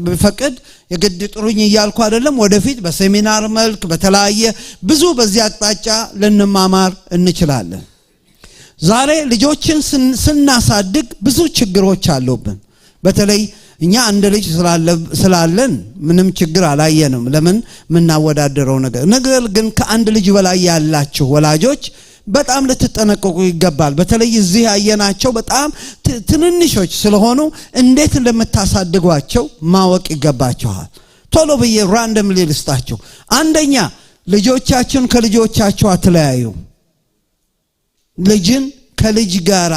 ቢፈቅድ የግድ ጥሩኝ እያልኩ አይደለም። ወደፊት በሴሚናር መልክ በተለያየ ብዙ በዚህ አቅጣጫ ልንማማር እንችላለን። ዛሬ ልጆችን ስናሳድግ ብዙ ችግሮች አሉብን። በተለይ እኛ አንድ ልጅ ስላለን ምንም ችግር አላየንም። ለምን የምናወዳደረው ነገር። ነገር ግን ከአንድ ልጅ በላይ ያላችሁ ወላጆች በጣም ልትጠነቀቁ ይገባል። በተለይ እዚህ ያየናቸው በጣም ትንንሾች ስለሆኑ እንዴት እንደምታሳድጓቸው ማወቅ ይገባችኋል። ቶሎ ብዬ randomly ልስጣችሁ። አንደኛ፣ ልጆቻችሁን ከልጆቻችሁ አትለያዩ። ልጅን ከልጅ ጋራ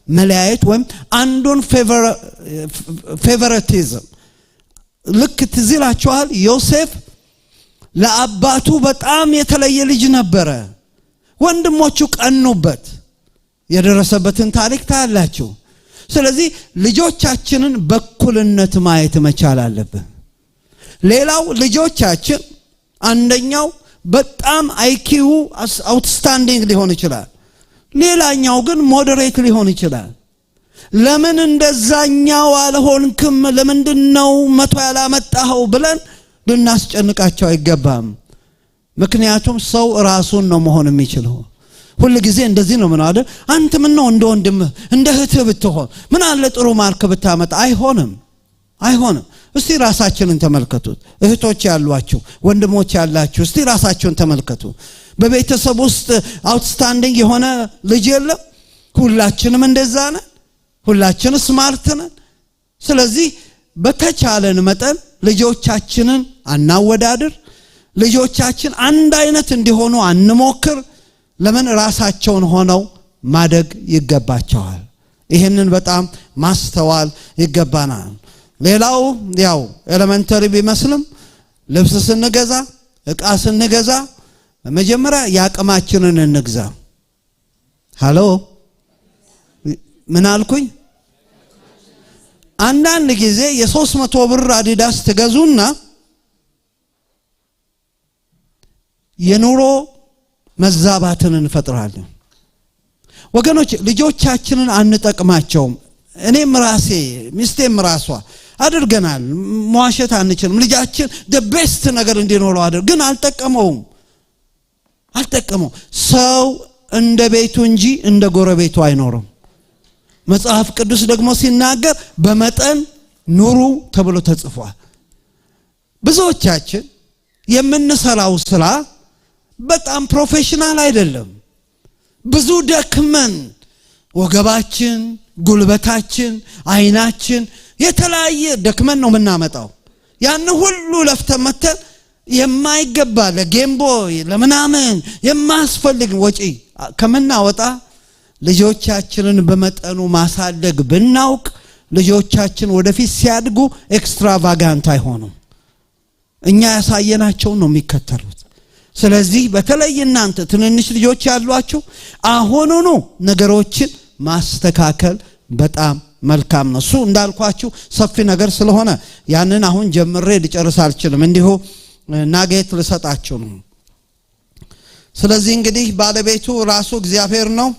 መለያየት ወይም አንዱን favoritism፣ ልክ ትዝ ይላችኋል፣ ዮሴፍ ለአባቱ በጣም የተለየ ልጅ ነበረ። ወንድሞቹ ቀኑበት። የደረሰበትን ታሪክ ታያላችሁ። ስለዚህ ልጆቻችንን በእኩልነት ማየት መቻል አለብን። ሌላው ልጆቻችን አንደኛው በጣም IQ outstanding ሊሆን ይችላል። ሌላኛው ግን moderate ሊሆን ይችላል። ለምን እንደዛኛው አልሆንክም? ለምንድነው 100 ያላመጣኸው ብለን ልናስጨንቃቸው አይገባም። ምክንያቱም ሰው ራሱን ነው መሆን የሚችለው። ሁል ጊዜ እንደዚህ ነው ምነው አይደል? አንተ ምን ነው እንደ ወንድምህ እንደ እህትህ ብትሆን፣ ምን አለ ጥሩ mark ብታመጣ? አይሆንም። አይሆንም። እስቲ ራሳችንን ተመልከቱት። እህቶች ያሏችሁ፣ ወንድሞች ያላችሁ እስቲ ራሳችሁን ተመልከቱ። በቤተሰብ ውስጥ outstanding የሆነ ልጅ የለም። ሁላችንም እንደዛ ነን። ሁላችን smart ነን። ስለዚህ በተቻለን መጠን ልጆቻችንን አናወዳድር። ልጆቻችን አንድ አይነት እንዲሆኑ አንሞክር። ለምን? ራሳቸውን ሆነው ማደግ ይገባቸዋል። ይህንን በጣም ማስተዋል ይገባናል። ሌላው ያው elementary ቢመስልም ልብስ ስንገዛ፣ እቃ ስንገዛ መጀመሪያ የአቅማችንን እንግዛ። Hello፣ ምን አልኩኝ? አንዳንድ ጊዜ የ300 ብር አዲዳስ ትገዙና የኑሮ መዛባትን እንፈጥራለን። ወገኖች፣ ልጆቻችንን አንጠቅማቸውም። እኔም ራሴ፣ ሚስቴም ራሷ አድርገናል። መዋሸት አንችልም። ልጃችን the best ነገር እንዲኖረው አድርግ ግን አልጠቀመውም፣ አልጠቀመው። ሰው እንደ ቤቱ እንጂ እንደ ጎረቤቱ አይኖርም። መጽሐፍ ቅዱስ ደግሞ ሲናገር በመጠን ኑሩ ተብሎ ተጽፏል። ብዙዎቻችን የምንሰራው ስራ በጣም professional አይደለም። ብዙ ደክመን ወገባችን፣ ጉልበታችን፣ አይናችን የተለያየ ደክመን ነው የምናመጣው። ያን ሁሉ ለፍተን መተን የማይገባ ለ Game Boy ለምናምን የማያስፈልግ ወጪ ከምናወጣ ልጆቻችንን በመጠኑ ማሳደግ ብናውቅ ልጆቻችን ወደፊት ሲያድጉ extravagant አይሆኑም። እኛ ያሳየናቸውን ነው የሚከተሉት። ስለዚህ በተለይ እናንተ ትንንሽ ልጆች ያሏችሁ አሁኑኑ ነገሮችን ማስተካከል በጣም መልካም ነው። እሱ እንዳልኳችሁ ሰፊ ነገር ስለሆነ ያንን አሁን ጀምሬ ልጨርስ አልችልም። እንዲሁ nugget ልሰጣችሁ ነው። ስለዚህ እንግዲህ ባለቤቱ ራሱ እግዚአብሔር ነው።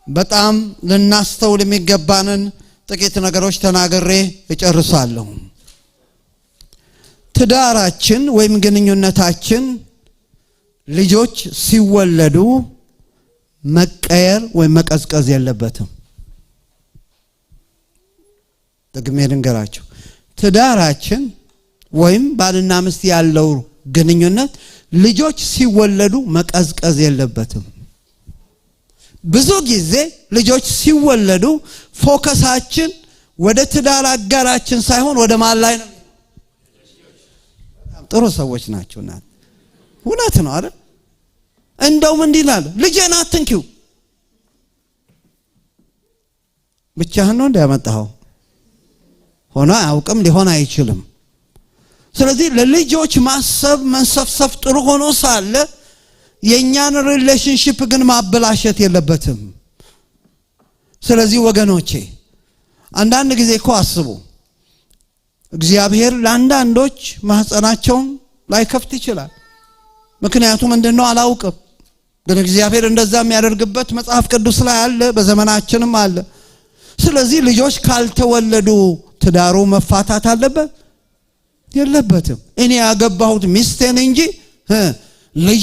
በጣም ልናስተውል የሚገባንን ጥቂት ነገሮች ተናግሬ እጨርሳለሁ። ትዳራችን ወይም ግንኙነታችን ልጆች ሲወለዱ መቀየር ወይም መቀዝቀዝ የለበትም። ደግሜ ልንገራችሁ፣ ትዳራችን ወይም ባልና ሚስት ያለው ግንኙነት ልጆች ሲወለዱ መቀዝቀዝ የለበትም። ብዙ ጊዜ ልጆች ሲወለዱ focus ኣችን ወደ ትዳር አጋራችን ሳይሆን ወደ ማን ላይ ነው? በጣም ጥሩ ሰዎች ናቸው። እናት እውነት ነው አይደል? እንደውም እንዲህ ይላል፣ ልጄን አትንኪው። ብቻህን ነው እንዲያመጣኸው? ሆኖ አያውቅም፣ ሊሆን አይችልም። ስለዚህ ለልጆች ማሰብ መንሰፍሰፍ ጥሩ ሆኖ ሳለ የእኛን relationship ግን ማበላሸት የለበትም። ስለዚህ ወገኖቼ፣ አንዳንድ ጊዜ እኮ አስቡ፣ እግዚአብሔር ለአንዳንዶች ማህፀናቸውን ላይከፍት ይችላል። ምክንያቱ ምንድን ነው አላውቅም። ግን እግዚአብሔር እንደዛ የሚያደርግበት መጽሐፍ ቅዱስ ላይ አለ፣ በዘመናችንም አለ። ስለዚህ ልጆች ካልተወለዱ ትዳሩ መፋታት አለበት? የለበትም። እኔ ያገባሁት ሚስቴን እንጂ ልጅ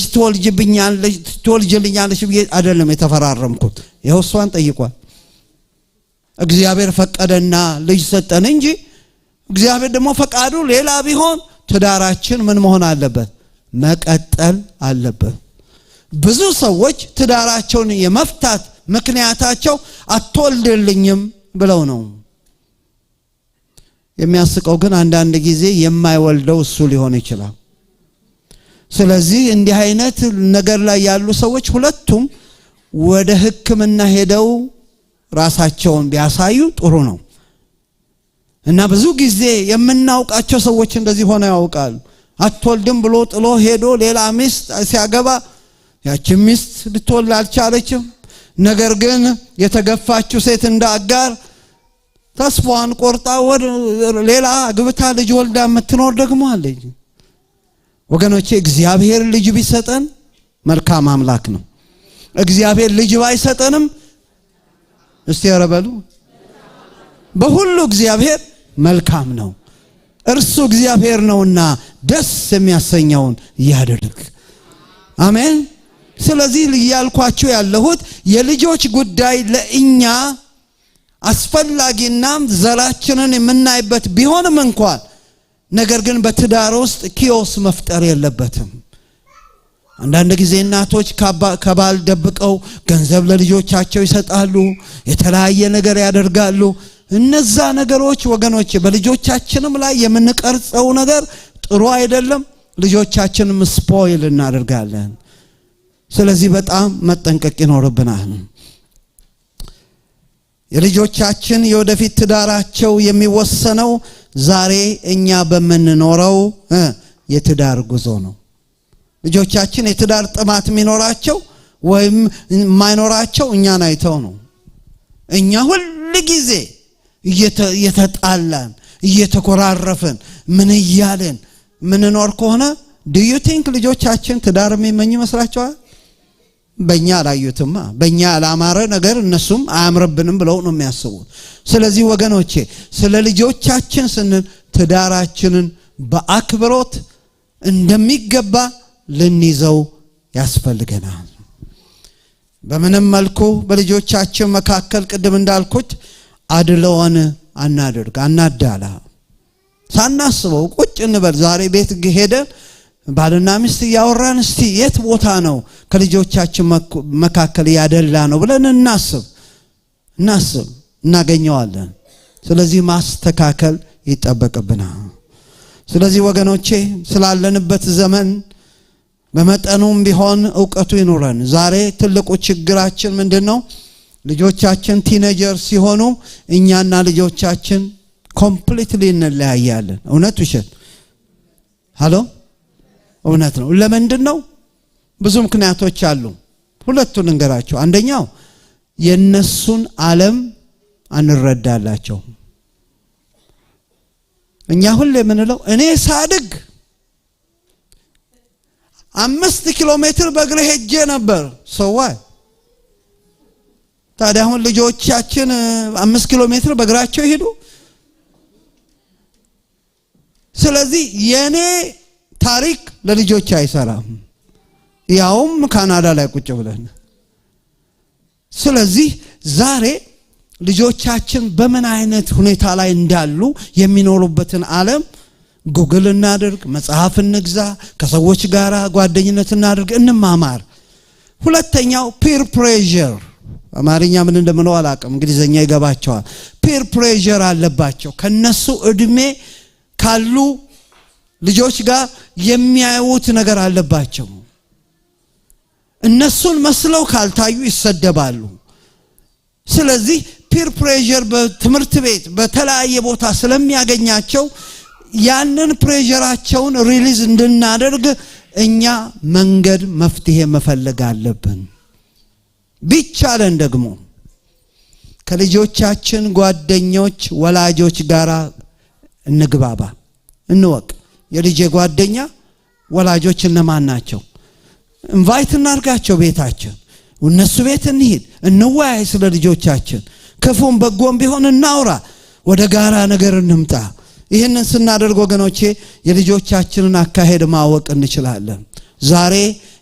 ትወልጅልኛለሽ ብዬ አይደለም የተፈራረምኩት። ይኸው እሷን ጠይቋል። እግዚአብሔር ፈቀደና ልጅ ሰጠን እንጂ እግዚአብሔር ደግሞ ፈቃዱ ሌላ ቢሆን ትዳራችን ምን መሆን አለበት? መቀጠል አለበት። ብዙ ሰዎች ትዳራቸውን የመፍታት ምክንያታቸው አትወልድልኝም ብለው ነው። የሚያስቀው ግን አንዳንድ ጊዜ የማይወልደው እሱ ሊሆን ይችላል። ስለዚህ እንዲህ አይነት ነገር ላይ ያሉ ሰዎች ሁለቱም ወደ ሕክምና ሄደው ራሳቸውን ቢያሳዩ ጥሩ ነው። እና ብዙ ጊዜ የምናውቃቸው ሰዎች እንደዚህ ሆነው ያውቃሉ። አትወልድም ብሎ ጥሎ ሄዶ ሌላ ሚስት ሲያገባ ያችን ሚስት ልትወልድ አልቻለችም። ነገር ግን የተገፋችው ሴት እንደ አጋር ተስፋዋን ቆርጣ ወደ ሌላ አግብታ ልጅ ወልዳ የምትኖር ደግሞ አለች። ወገኖቼ፣ እግዚአብሔር ልጅ ቢሰጠን መልካም አምላክ ነው። እግዚአብሔር ልጅ ባይሰጠንም እስቲ ኧረ በሉ፣ በሁሉ እግዚአብሔር መልካም ነው። እርሱ እግዚአብሔር ነውና ደስ የሚያሰኘውን ያድርግ። አሜን። ስለዚህ እያልኳችሁ ያለሁት የልጆች ጉዳይ ለእኛ አስፈላጊና ዘራችንን የምናይበት ቢሆንም እንኳን ነገር ግን በትዳር ውስጥ chaos መፍጠር የለበትም። አንዳንድ ጊዜ እናቶች ከባል ደብቀው ገንዘብ ለልጆቻቸው ይሰጣሉ፣ የተለያየ ነገር ያደርጋሉ። እነዛ ነገሮች ወገኖች በልጆቻችንም ላይ የምንቀርጸው ነገር ጥሩ አይደለም። ልጆቻችንም spoil እናደርጋለን። ስለዚህ በጣም መጠንቀቅ ይኖርብናል። የልጆቻችን የወደፊት ትዳራቸው የሚወሰነው ዛሬ እኛ በምንኖረው የትዳር ጉዞ ነው። ልጆቻችን የትዳር ጥማት የሚኖራቸው ወይም የማይኖራቸው እኛን አይተው ነው። እኛ ሁል ጊዜ እየተጣላን፣ እየተኮራረፍን፣ ምን እያልን ምንኖር ከሆነ do you think ልጆቻችን ትዳር የሚመኙ ይመስላችኋል? በእኛ አላዩትማ። በእኛ ያላማረ ነገር እነሱም አያምርብንም ብለው ነው የሚያስቡት። ስለዚህ ወገኖቼ፣ ስለ ልጆቻችን ስንል ትዳራችንን በአክብሮት እንደሚገባ ልንይዘው ያስፈልገናል። በምንም መልኩ በልጆቻችን መካከል ቅድም እንዳልኩት አድልዎን አናድርግ፣ አናዳላ። ሳናስበው ቁጭ እንበል። ዛሬ ቤት ሄደን ባልና ሚስት እያወራን እስቲ የት ቦታ ነው ከልጆቻችን መካከል ያደላ ነው ብለን እናስብ እናስብ፣ እናገኘዋለን። ስለዚህ ማስተካከል ይጠበቅብናል። ስለዚህ ወገኖቼ፣ ስላለንበት ዘመን በመጠኑም ቢሆን እውቀቱ ይኑረን። ዛሬ ትልቁ ችግራችን ምንድን ነው? ልጆቻችን teenager ሲሆኑ እኛና ልጆቻችን completely እንለያያለን። እውነት ውሸት? Hello፣ እውነት ነው። ለምንድን ነው? ብዙ ምክንያቶች አሉ። ሁለቱን ልንገራችሁ። አንደኛው የነሱን ዓለም አንረዳላቸው። እኛ ሁሌ የምንለው እኔ ሳድግ 5 ኪሎ ሜትር በእግሬ ሄጄ ነበር። So what? ታዲያ አሁን ልጆቻችን 5 ኪሎ ሜትር በእግራቸው ይሄዱ? ስለዚህ የኔ ታሪክ ለልጆች አይሰራም፣ ያውም ካናዳ ላይ ቁጭ ብለን። ስለዚህ ዛሬ ልጆቻችን በምን አይነት ሁኔታ ላይ እንዳሉ የሚኖሩበትን ዓለም ጉግል እናድርግ፣ መጽሐፍ እንግዛ፣ ከሰዎች ጋር ጓደኝነት እናድርግ፣ እንማማር። ሁለተኛው peer pressure፣ አማርኛ ምን እንደምለው አላውቅም፣ እንግሊዝኛ ይገባችኋል። Peer pressure አለባቸው። ከነሱ እድሜ ካሉ ልጆች ጋር የሚያዩት ነገር አለባቸው። እነሱን መስለው ካልታዩ ይሰደባሉ። ስለዚህ peer pressure በትምህርት ቤት በተለያየ ቦታ ስለሚያገኛቸው ያንን pressure ኣቸውን release እንድናደርግ እኛ መንገድ መፍትሄ መፈለግ አለብን። ቢቻለን ደግሞ ከልጆቻችን ጓደኞች ወላጆች ጋር እንግባባ፣ እንወቅ። የልጄ ጓደኛ ወላጆች እነማን ናቸው? Invite እናርጋቸው ቤታችን፣ እነሱ ቤት እንሂድ፣ እንወያይ ስለ ልጆቻችን። ክፉም በጎም ቢሆን እናውራ፣ ወደ ጋራ ነገር እንምጣ። ይህንን ስናደርግ ወገኖቼ የልጆቻችንን አካሄድ ማወቅ እንችላለን። ዛሬ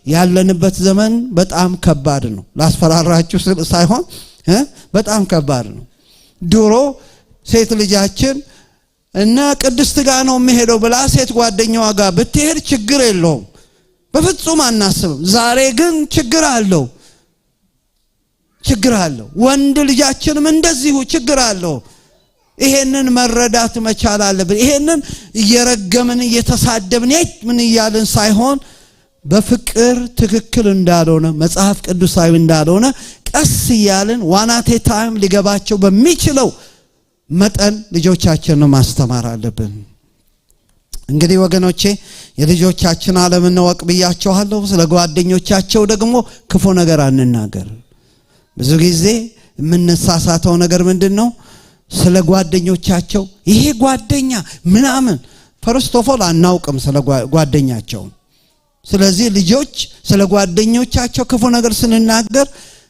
ያለንበት ዘመን በጣም ከባድ ነው። ላስፈራራችሁ ሳይሆን በጣም ከባድ ነው። ድሮ ሴት ልጃችን እነ ቅድስት ጋር ነው የምሄደው ብላ ሴት ጓደኛዋ ጋር ብትሄድ ችግር የለውም፣ በፍጹም አናስብም። ዛሬ ግን ችግር አለው፣ ችግር አለው። ወንድ ልጃችንም እንደዚሁ ችግር አለው። ይሄንን መረዳት መቻል አለብን። ይሄንን እየረገምን፣ እየተሳደብን፣ ምን እያልን ሳይሆን በፍቅር ትክክል እንዳልሆነ፣ መጽሐፍ ቅዱሳዊ እንዳልሆነ ቀስ እያልን one at a time ሊገባቸው በሚችለው መጠን ልጆቻችንን ማስተማር አለብን። እንግዲህ ወገኖቼ፣ የልጆቻችን ዓለም እንወቅ ብያችኋለሁ። ስለ ጓደኞቻቸው ደግሞ ክፉ ነገር አንናገር። ብዙ ጊዜ የምንሳሳተው ነገር ምንድን ነው? ስለ ጓደኞቻቸው ይሄ ጓደኛ ምናምን፣ first of all አናውቅም ስለ ጓደኛቸው። ስለዚህ ልጆች ስለ ጓደኞቻቸው ክፉ ነገር ስንናገር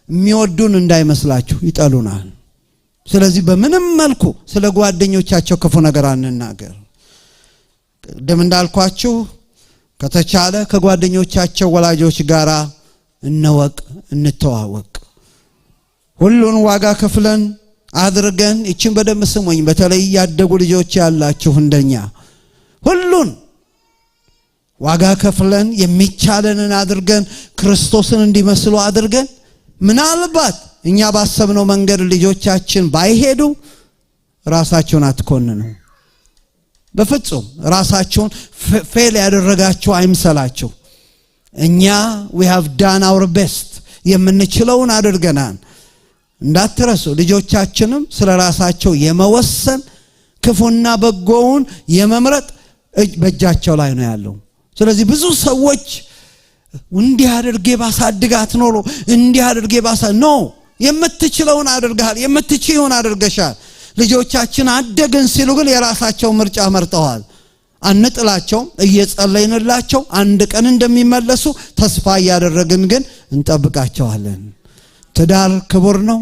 የሚወዱን እንዳይመስላችሁ፣ ይጠሉናል። ስለዚህ በምንም መልኩ ስለ ጓደኞቻቸው ክፉ ነገር አንናገር። ቅድም እንዳልኳችሁ ከተቻለ ከጓደኞቻቸው ወላጆች ጋር እንወቅ፣ እንተዋወቅ። ሁሉን ዋጋ ከፍለን አድርገን እቺን በደንብ ስሙኝ። በተለይ ያደጉ ልጆች ያላችሁ እንደኛ ሁሉን ዋጋ ከፍለን የሚቻለንን አድርገን ክርስቶስን እንዲመስሉ አድርገን ምናልባት እኛ ባሰብነው መንገድ ልጆቻችን ባይሄዱ ራሳቸውን አትኮንኑ። በፍጹም ራሳቸውን fail ያደረጋችሁ አይምሰላችሁ። እኛ we have done our best፣ የምንችለውን አድርገናል። እንዳትረሱ፣ ልጆቻችንም ስለ ራሳቸው የመወሰን፣ ክፉና በጎውን የመምረጥ በእጃቸው ላይ ነው ያለው። ስለዚህ ብዙ ሰዎች እንዲህ አድርጌ ባሳድጋት ኖሮ፣ እንዲህ አድርጌ ባሳ፣ no፣ የምትችለውን አድርገሃል፣ የምትችይውን አድርገሻል። ልጆቻችን አደግን ሲሉ ግን የራሳቸው ምርጫ መርጠዋል። አንጥላቸውም። እየጸለይንላቸው አንድ ቀን እንደሚመለሱ ተስፋ እያደረግን ግን እንጠብቃቸዋለን። ትዳር ክቡር ነው።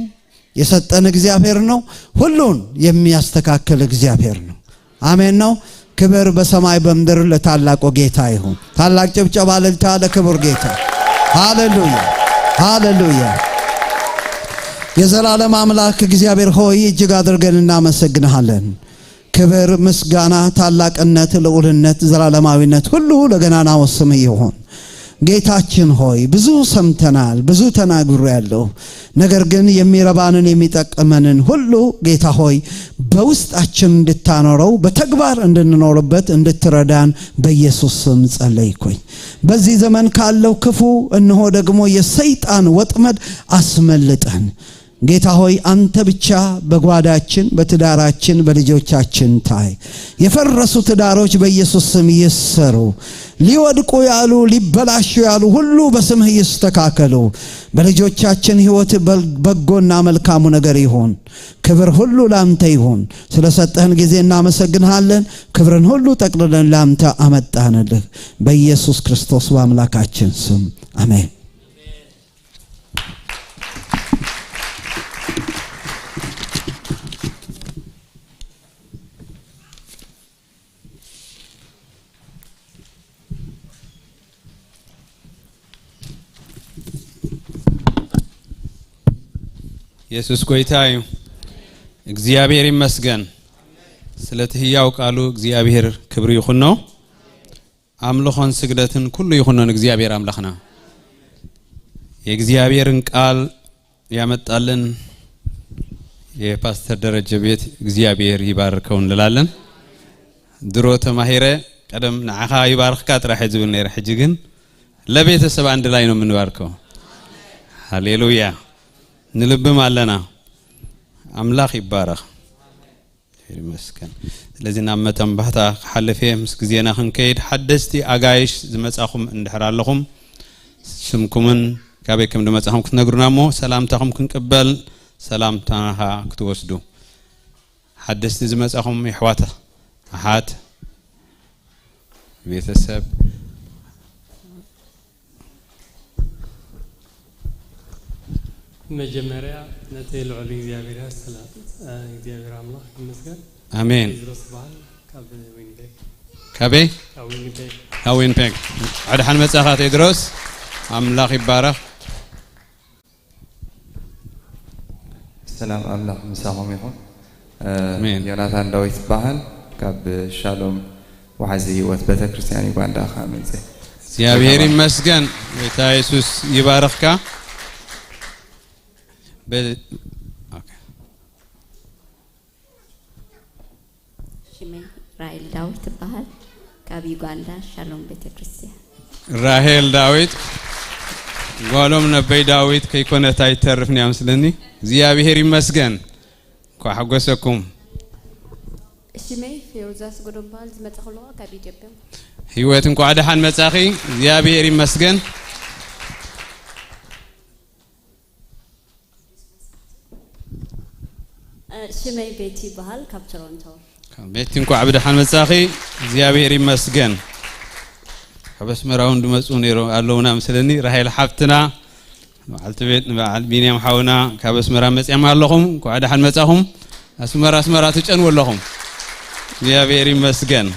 የሰጠን እግዚአብሔር ነው። ሁሉን የሚያስተካክል እግዚአብሔር ነው። አሜን ነው። ክብር በሰማይ በምድር ለታላቁ ጌታ ይሁን። ታላቅ ጭብጨባ፣ እልልታ ለክቡር ጌታ። ሃሌሉያ፣ ሃሌሉያ። የዘላለም አምላክ እግዚአብሔር ሆይ፣ እጅግ አድርገን እናመሰግንሃለን። ክብር፣ ምስጋና፣ ታላቅነት፣ ልዑልነት፣ ዘላለማዊነት ሁሉ ለገናናው ስምህ ይሁን። ጌታችን ሆይ፣ ብዙ ሰምተናል፣ ብዙ ተናግሬያለሁ። ነገር ግን የሚረባንን የሚጠቅመንን ሁሉ ጌታ ሆይ በውስጣችን እንድታኖረው፣ በተግባር እንድንኖርበት እንድትረዳን በኢየሱስ ስም ጸለይኩኝ። በዚህ ዘመን ካለው ክፉ፣ እነሆ ደግሞ የሰይጣን ወጥመድ አስመልጠን። ጌታ ሆይ፣ አንተ ብቻ በጓዳችን፣ በትዳራችን፣ በልጆቻችን ታይ። የፈረሱ ትዳሮች በኢየሱስ ስም ይሰሩ። ሊወድቁ ያሉ፣ ሊበላሹ ያሉ ሁሉ በስምህ ይስተካከሉ። በልጆቻችን ሕይወት በጎና መልካሙ ነገር ይሁን። ክብር ሁሉ ላንተ ይሁን። ስለሰጠህን ጊዜ እናመሰግንሃለን። ክብርን ሁሉ ጠቅልለን ላንተ አመጣንልህ። በኢየሱስ ክርስቶስ በአምላካችን ስም አሜን። ኢየሱስ ጎይታ እዩ። እግዚአብሔር ይመስገን። ስለቲ ህያው ቃሉ እግዚአብሔር ክብሪ ይኹኖ። ኣምልኾን ስግደትን ኩሉ ይኹኖ ንእግዚአብሔር ኣምላኽና። የእግዚአብሔርን ቃል ያመጣልን የፓስተር ደረጀ ቤት እግዚአብሔር ይባርከው እንላለን። ድሮ ተማሂረ ቀደም ንዓኻ ይባርኽካ ጥራሕ ዝብል ነይረ። ሕጂ ግን ለቤተሰብ አንድ ላይ ነው የምንባርከው። ሃሌሉያ፣ ንልብም ኣለና። ኣምላኽ ይባረኽ ይመስገን። ስለዚ ናብ መተንባህታ ክሓልፍ እየ፣ ምስ ግዜና ክንከይድ። ሓደስቲ ኣጋይሽ ዝመፃኹም እንድሕር ኣለኹም ስምኩምን ካበይ ከም ድመፃኹም ክትነግሩና እሞ ሰላምታኹም ክንቅበል ሰላምታኻ ክትወስዱ። ሓደስቲ ዝመፃኹም ኣሕዋት፣ ኣሓት፣ ቤተሰብ። መጀመርያ ነቲ ልዑል እግዚኣብሔር እግዚኣብሔር ኣምላኽ ይመስገን። ኣሜን። ቴድሮስ በሃል ካብ ዊኒፔግ። ካበይ? ካብ ዊኒፔግ። ካብ ዊኒፔግ። ዓድሓን መፃኻ ቴድሮስ፣ ኣምላኽ ይባረኽ። ሰላም ኣምላኽ ምሳኹም ይኹን። ኣሜን። ዮናታን ዳዊት ይበሃል። ካብ ሻሎም ዋሕዚ ህይወት ቤተ ክርስቲያን ዩጋንዳ ካብ መፅእ። እግዚአብሔር ይመስገን። ጌታ ኢየሱስ ይባርኽካ። Okay። ሽመይ ራሄል ዳዊት ትበሃል። ካብ ዩጋንዳ ሻሎም ቤተ ክርስቲያን። ራሄል ዳዊት ጓሎም ነበይ ዳዊት ከይኮነት ኣይተርፍን እያ ምስለኒ። እግዚአብሔር ይመስገን፣ እንኳ ሓጎሰኩም። ሽመይ ፌሮዛ ስጎዶ በሃል። ዝመፅእ ከለኹ ካብ ኢትዮጵያ። ህይወት፣ እንኳ ደሓን መጻኺ። እግዚአብሔር ይመስገን። ሽመይ ቤቲ ይበሃል፣ ካብ ቶሮንቶ። ቤቲ፣ እንኳዕ ብደሓን መጻኺ። እግዚአብሔር ይመስገን። ካብ ኣስመራ እውን ድመፁ ነይሮ ኣለውና ምስለኒ። ራሄል ሓፍትና በዓልቲ ቤት ንበዓል ቢንያም ሓውና ካብ ኣስመራ መፅያም ኣለኹም። እንኳዕ ደሓን መጻኹም። ኣስመራ ኣስመራ ትጨንው ኣለኹም። እግዚአብሔር ይመስገን።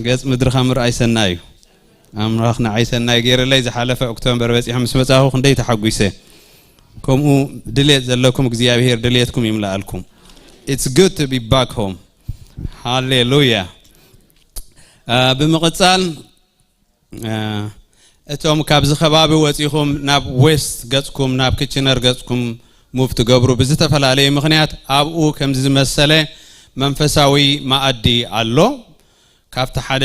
ገጽ ምድርኻ ምርኣይ ሰናይ እዩ። ኣምላኽ ንዓይ ሰናይ ገይረለይ። ዝሓለፈ October በፂሖ ምስ መጻኹ ክንደይ ተሓጒሰ። ከምኡ ድሌት ዘለኩም እግዚኣብሔር ድሌትኩም ይምላኣልኩም። It's good to be back home. ሃሌሉያ። ብምቕፃል እቶም ካብዚ ከባቢ ወፂኹም ናብ west ገጽኩም፣ ናብ ክችነር ገጽኩም move ትገብሩ ብዝተፈላለየ ምክንያት፣ ኣብኡ ከምዚ ዝመሰለ መንፈሳዊ ማኣዲ ኣሎ። ካብቲ ሓደ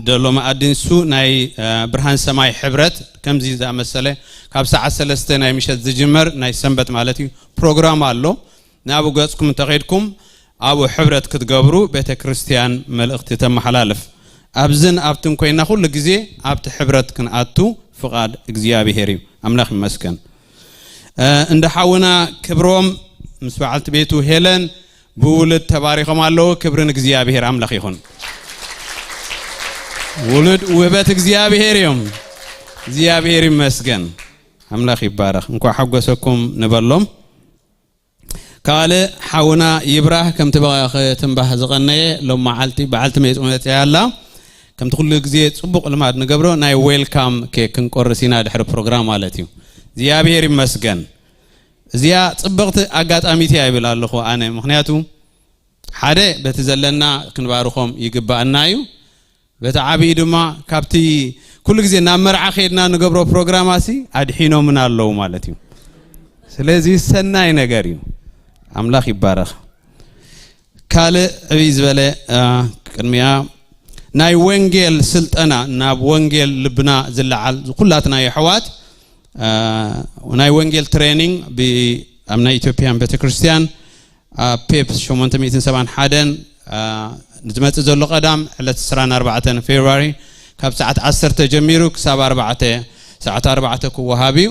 ደሎ ማኣዲ ንሱ ናይ ብርሃን ሰማይ ሕብረት ከምዚ ዝኣመሰለ ካብ ሰዓት 3 ናይ ምሸት ዝጅመር፣ ናይ ሰንበት ማለት እዩ፣ ፕሮግራም ኣሎ። ናብኡ ገጽኩም እንተኸድኩም ኣብኡ ሕብረት ክትገብሩ ቤተ ክርስቲያን መልእኽቲ ተመሓላልፍ። ኣብዝን ኣብትን ኮይና ኩሉ ግዜ ኣብቲ ሕብረት ክንኣቱ ፍቓድ እግዚኣብሄር እዩ። ኣምላኽ ይመስገን። እንደ ሓውና ክብሮም ምስ በዓልቲ ቤቱ ሄለን ብውልድ ተባሪኾም ኣለዉ። ክብሪ ንእግዚኣብሄር ኣምላኽ ይኹን። ውሉድ ውህበት እግዚኣብሄር እዮም። እግዚኣብሄር ይመስገን። ኣምላኽ ይባረኽ። እንኳ ሓጎሰኩም ንበሎም። ካልእ ሓውና ይብራህ ከምቲ ክትንባህ ዝቐነየ ሎም መዓልቲ በዓልቲ መፅያ ኣላ። ከምቲ ኩሉ ግዜ ፅቡቕ ልማድ ንገብሮ ናይ welcome cake ክንቆርስ ኢና ድሕሪ ፕሮግራም ማለት እዩ። እግዚኣብሄር ይመስገን። እዚኣ ፅብቕቲ ኣጋጣሚት እያ ይብል ኣለኹ ኣነ፣ ምክንያቱ ሓደ በቲ ዘለና ክንባርኾም ይግባአና እዩ። በቲ ዓብዪ ድማ ካብቲ ኩሉ ግዜ ናብ መርዓ ከድና ንገብሮ ፕሮግራማሲ ኣድሒኖምና ኣለዉ ማለት እዩ። ስለዚ ሰናይ ነገር እዩ። ኣምላኽ ይባረኽ። ካልእ ዕብይ ዝበለ ቅድሚያ ናይ ወንጌል ስልጠና፣ ናብ ወንጌል ልብና ዝለዓል ኩላትና ኣሕዋት፣ ናይ ወንጌል training ኣብ ናይ ኢትዮጵያን ቤተ ክርስቲያን ኣብ ፔፕ 871 ዝመፅእ ዘሎ ቀዳም ዕለት 24 February ካብ ሰዓት 10 ጀሚሩ ክሳብ 4 ሰዓት 4 ክወሃብ እዩ።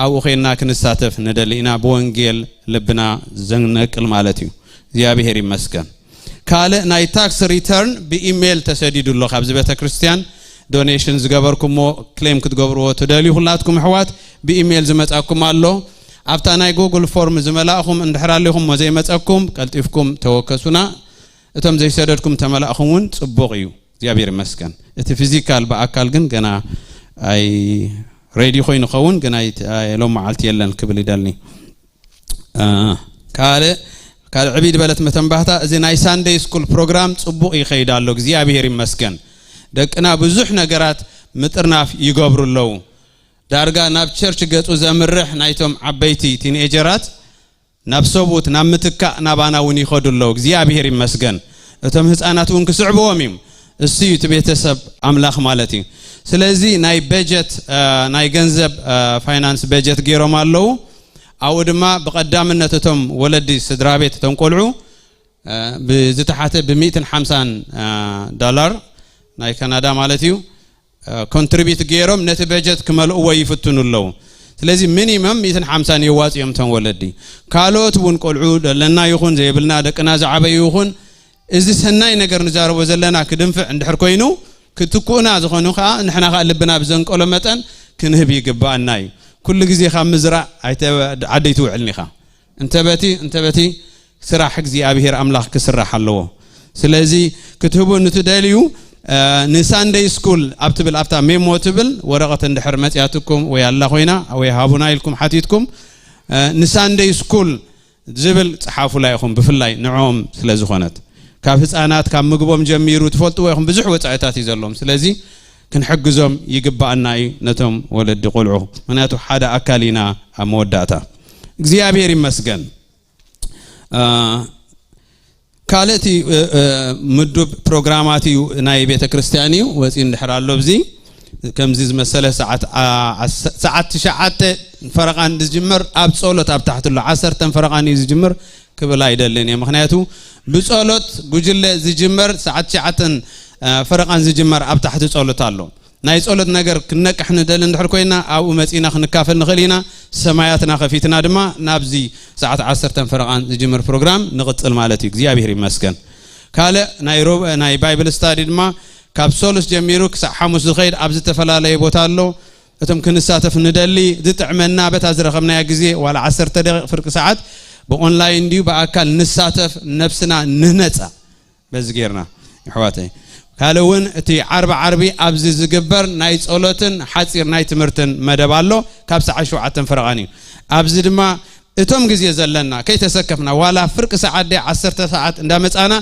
ኣብኡ ኮይንና ክንሳተፍ ንደሊ ኢና፣ ብወንጌል ልብና ዘነቅል ማለት እዩ። እግዚኣብሄር ይመስገን። ካልእ ናይ tax return ብ email ተሰዲዱ ኣሎ። ካብዚ ቤተ ክርስቲያን donation ዝገበርኩሞ claim ክትገብርዎ ትደልዩ ኩላትኩም ኣሕዋት ብኢሜይል ዝመፃኩም ኣሎ። ኣብታ ናይ Google form ዝመላእኹም እንድሕር ኣለኹም ሞ ዘይመፀኩም ቀልጢፍኩም ተወከሱና። እቶም ዘይሰደድኩም ተመላእኹም እውን ፅቡቕ እዩ። እግዚኣብሔር ይመስገን። እቲ physical ብኣካል ግን ገና ኣይ ready ኮይኑ ኸውን ግን ሎም መዓልቲ የለን ክብል ይደልኒ። ካልእ ዕብይ ዝበለት መተንባህታ፣ እዚ ናይ Sunday school ፕሮግራም ፅቡቕ ይኸይድ ኣሎ። እግዚኣብሔር ይመስገን። ደቅና ብዙሕ ነገራት ምጥርናፍ ይገብሩ ኣለዉ። ዳርጋ ናብ church ገፁ ዘምርሕ ናይቶም ዓበይቲ teenager ኣት ናብ ሰብኡት ናብ ምትካእ ናባና እውን ይኸዱ ኣለዉ። እግዚኣብሔር ይመስገን። እቶም ህፃናት እውን ክስዕብዎም እዮም። እሱ እዩ እቲ ቤተሰብ ኣምላኽ ማለት እዩ። ስለዚ ናይ በጀት፣ ናይ ገንዘብ ፋይናንስ በጀት ገይሮም ኣለዉ። ኣብኡ ድማ ብቐዳምነት እቶም ወለዲ ስድራ ቤት እቶም ቆልዑ ብዝተሓተ ብ150 ዶላር ናይ ካናዳ ማለት እዩ contribute ገይሮም ነቲ በጀት ክመልእዎ ይፍትኑ ኣለዉ። ስለዚ minimum 150 የዋፅኦም እቶም ወለዲ። ካልኦት እውን ቆልዑ ዘለና ይኹን ዘይብልና፣ ደቅና ዝዓበዩ ይኹን፣ እዚ ሰናይ ነገር ንዛረቦ ዘለና ክድንፍዕ እንድሕር ኮይኑ ክትኩእና ዝኾኑ ከዓ ንሕና ከዓ ልብና ብዘንቀሎ መጠን ክንህብ ይግባአና እዩ። ኩሉ ግዜ ካብ ምዝራእ ዓደይ ትውዕልኒ ኢኻ። እንተበቲ ስራሕ እግዚኣብሄር ኣምላኽ ክስራሕ ኣለዎ። ስለዚ ክትህቡ ንትደልዩ ን Sunday school ኣብ ትብል ኣብታ memo ትብል ወረቐት እንድሕር መፅያትኩም ወይ ኣላ ኮይና ወይ ሃቡና ኢልኩም ሓቲትኩም ን Sunday school ዝብል ፀሓፉላ ኢኹም። ብፍላይ ንዖም ስለ ዝኾነት ካብ ህፃናት ካብ ምግቦም ጀሚሩ ትፈልጥዎ ኢኹም፣ ብዙሕ ወፃኢታት እዩ ዘለዎም። ስለዚ ክንሕግዞም ይግባአና እዩ ነቶም ወለዲ ቆልዑ፣ ምክንያቱ ሓደ ኣካል ኢና ኣብ መወዳእታ። እግዚኣብሔር ይመስገን። ካልእ እቲ ምዱብ ፕሮግራማት እዩ ናይ ቤተ ክርስቲያን እዩ። ወፂ እንድሕር ኣሎ ብዚ ከምዚ ዝመሰለ ሰዓት 9:30 ዝጅምር ኣብ ጸሎት ኣብ ታሕቲ ኣሎ። 10:30 እዩ ዝጅምር ክብል ኣይደልን እየ፣ ምክንያቱ ብጸሎት ጉጅለ ዝጅመር ሰዓት 9:30 ዝጅመር ኣብ ታሕቲ ጸሎት ኣሎ። ናይ ጸሎት ነገር ክንነቅሕ ንደሊ እንድሕር ኮይና ኣብኡ መፂና ክንካፈል ንኽእል ኢና። ሰማያትና ከፊትና ድማ ናብዚ ሰዓት 10:30 ዝጅምር ፕሮግራም ንቕፅል ማለት እዩ። እግዚኣብሔር ይመስገን። ካልእ ናይ Bible study ድማ ካብ ሶሉስ ጀሚሩ ክሳብ ሓሙስ ዝኸይድ ኣብ ዝተፈላለየ ቦታ ኣሎ። እቶም ክንሳተፍ ንደሊ ዝጥዕመና በታ ዝረኸብናያ ግዜ ዋላ 10 ደቂቕ፣ ፍርቂ ሰዓት ብ online ድዩ ብኣካል ንሳተፍ፣ ነብስና ንህነፃ በዚ ጌርና ኣሕዋተይ። ካልእ እውን እቲ ዓርቢ ዓርቢ ኣብዚ ዝግበር ናይ ጸሎትን ሓፂር ናይ ትምህርትን መደብ ኣሎ ካብ ሰዓት 7 ፈረቓን እዩ። ኣብዚ ድማ እቶም ግዜ ዘለና ከይተሰከፍና ዋላ ፍርቂ ሰዓት ደ 10 ሰዓት እንዳመፃና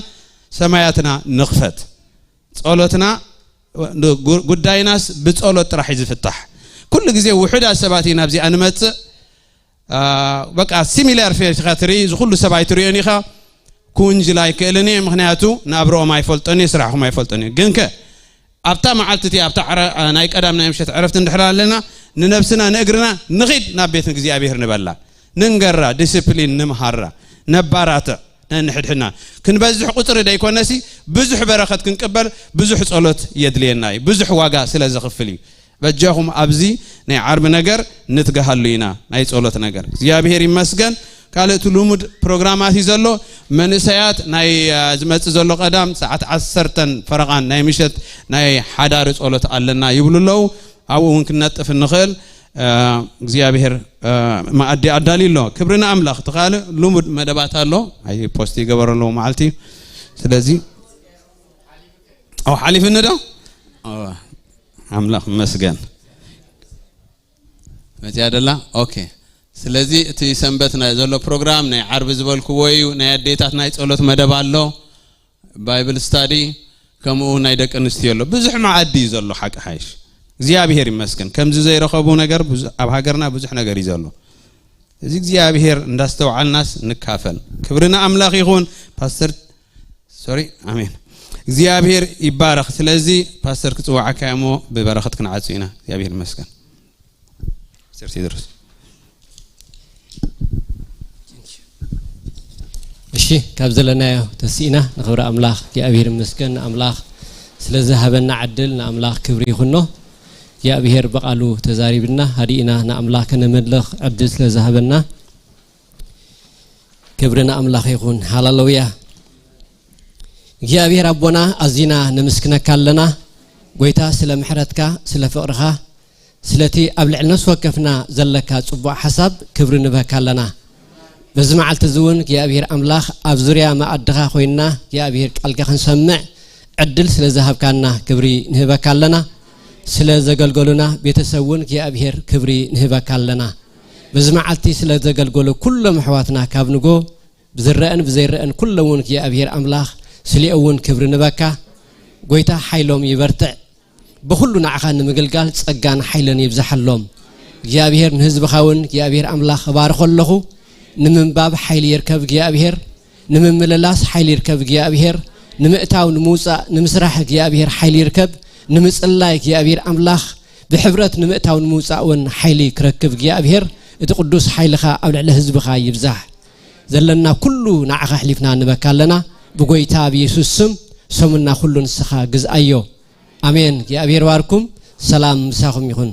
ሰማያትና ንኽፈት። ጸሎትና ጉዳይናስ ብጸሎት ጥራሕ እዩ ዝፍታሕ። ኩሉ ግዜ ውሑዳት ሰባት ኢና ኣብዚኣ ንመፅእ። በቃ similar face ኢኻ ትርኢ፣ ዝኩሉ ሰብ ኣይትሪኦን ኢኻ። ክውንጅል ኣይክእልን እየ፣ ምክንያቱ ናብርኦም ኣይፈልጦን እየ፣ ስራሕኩም ኣይፈልጦን እየ። ግን ከ ኣብታ መዓልቲ እቲ ኣብታ ናይ ቀዳም ናይ ምሸት ዕረፍቲ እንድሕር ኣለና ንነብስና ንእግርና ንኺድ ናብ ቤት እግዚኣብሔር ንበላ፣ ንንገራ፣ ዲስፕሊን ንምሃራ፣ ነባራትዕ ነንሕድሕድና። ክንበዝሕ ቁፅሪ ደይኮነሲ ብዙሕ በረኸት ክንቅበል ብዙሕ ጸሎት የድልየና እዩ፣ ብዙሕ ዋጋ ስለ ዘኽፍል እዩ። በጃኹም ኣብዚ ናይ ዓርቢ ነገር ንትገሃሉ ኢና፣ ናይ ጸሎት ነገር። እግዚኣብሔር ይመስገን። ካልእ እቲ ልሙድ ፕሮግራማት እዩ ዘሎ። መንእሰያት ናይ ዝመፅእ ዘሎ ቀዳም ሰዓት 10 ፈረቓን ናይ ምሸት ናይ ሓዳሪ ጸሎት ኣለና ይብሉ ኣለዉ። ኣብኡ እውን ክንነጥፍ ንኽእል። እግዚኣብሔር ማኣዲ ኣዳልዩ ኣሎ። ክብሪ ንኣምላኽ። እቲ ካልእ ልሙድ መደባት ኣሎ፣ ኣይ post ይገበረ ኣለዎ መዓልቲ። ስለዚ ኣው ሓሊፍኒ ዶ? ኣምላኽ መስገን መፅያ ደላ። Okay፣ ስለዚ እቲ ሰንበት ናይ ዘሎ ፕሮግራም ናይ ዓርቢ ዝበልክዎ እዩ። ናይ ኣዴታት ናይ ጸሎት መደብ ኣሎ፣ Bible study፣ ከምኡ ናይ ደቂ ኣንስትዮ ኣሎ። ብዙሕ መዓዲ እዩ ዘሎ። ሓቂ ሓይሽ እግዚኣብሔር ይመስገን። ከምዚ ዘይረኸቡ ነገር ኣብ ሃገርና ብዙሕ ነገር እዩ ዘሎ። እዚ እግዚኣብሔር እንዳስተውዓልናስ ንካፈል። ክብሪ ንኣምላኽ ይኹን። ፓስተር፣ sorry፣ ኣሜን። እግዚኣብሔር ይባረኽ። ስለዚ ፓስተር ክፅዋዓካ እሞ ብበረኸት ክንዓፁ ኢና። እግዚኣብሔር ይመስገን። ፓስተር ቴድሮስ። እሺ፣ ካብ ዘለናዮ ተሲእና ንክብሪ ኣምላኽ። እግዚኣብሔር ይመስገን ንኣምላኽ ስለ ዝሃበና ዕድል፣ ንኣምላኽ ክብሪ ይኹኖ። እግዚኣብሔር በቓሉ ተዛሪብና ሃዲእና ንኣምላኽ ከነመልኽ ዕድል ስለ ዝሃበና ክብሪ ንኣምላኽ ይኹን። ሃሌሉያ። እግዚኣብሔር ኣቦና፣ ኣዚና ነምስክነካ ኣለና ጎይታ፣ ስለ ምሕረትካ፣ ስለ ፍቕርኻ፣ ስለቲ ኣብ ልዕሊ ነፍሲ ወከፍና ዘለካ ፅቡቅ ሓሳብ ክብሪ ንበካ ኣለና። በዚ መዓልቲ እዚ እውን እግዚኣብሔር ኣምላኽ ኣብ ዙርያ ማኣድኻ ኮይንና እግዚኣብሔር ቃልካ ክንሰምዕ ዕድል ስለ ዝሃብካና ክብሪ ንህበካ ኣለና። ስለ ዘገልገሉና ቤተሰብ እውን እግዚኣብሔር ክብሪ ንህበካ ኣለና። በዚ መዓልቲ ስለ ዘገልገሉ ኩሎም ኣሕዋትና ካብ ንጎ ብዝረአን ብዘይረአን ኩሎም እውን እግዚኣብሔር ኣምላኽ ስሊኦ እውን ክብሪ ንበካ ጎይታ። ሓይሎም ይበርትዕ፣ ብኩሉ ንዓኻ ንምግልጋል ፀጋን ሓይልን ይብዛሓሎም። እግዚኣብሔር ንህዝብኻ እውን እግዚኣብሔር ኣምላኽ ባርኾ ኣለኹ። ንምንባብ ሓይሊ ይርከብ እግዚኣብሔር፣ ንምምልላስ ሓይሊ ይርከብ እግዚኣብሔር፣ ንምእታው ንምውፃእ ንምስራሕ እግዚኣብሔር ሓይሊ ይርከብ፣ ንምፅላይ እግዚኣብሔር ኣምላኽ ብሕብረት ንምእታው ንምውፃእ እውን ሓይሊ ክረክብ እግዚኣብሔር። እቲ ቅዱስ ሓይልኻ ኣብ ልዕሊ ህዝብኻ ይብዛሕ። ዘለና ኩሉ ንዓኻ ሕሊፍና ንበካ ኣለና ብጎይታ ብየሱስ ስም። ሰሙና ኩሉ ንስኻ ግዝኣዮ። ኣሜን። እግዚኣብሔር ባርኩም። ሰላም ምሳኹም ይኹን።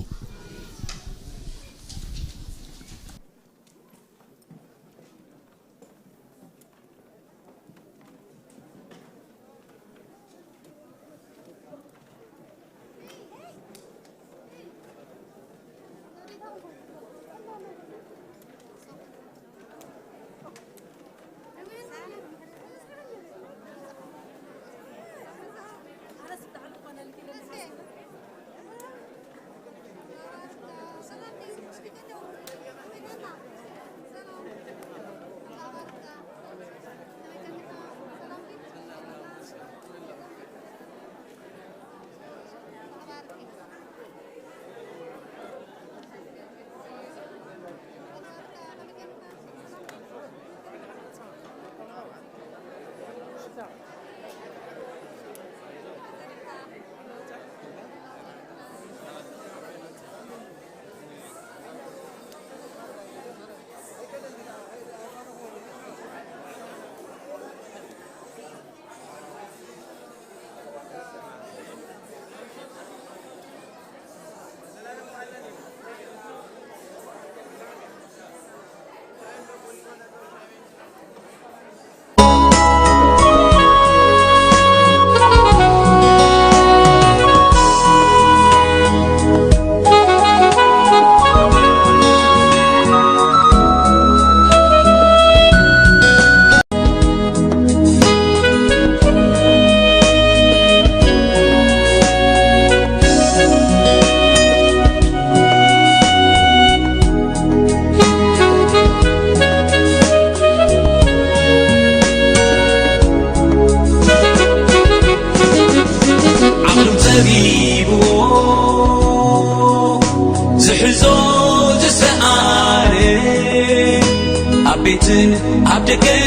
ዝሰኣነ ኣብ ቤትን ኣብ ደገን።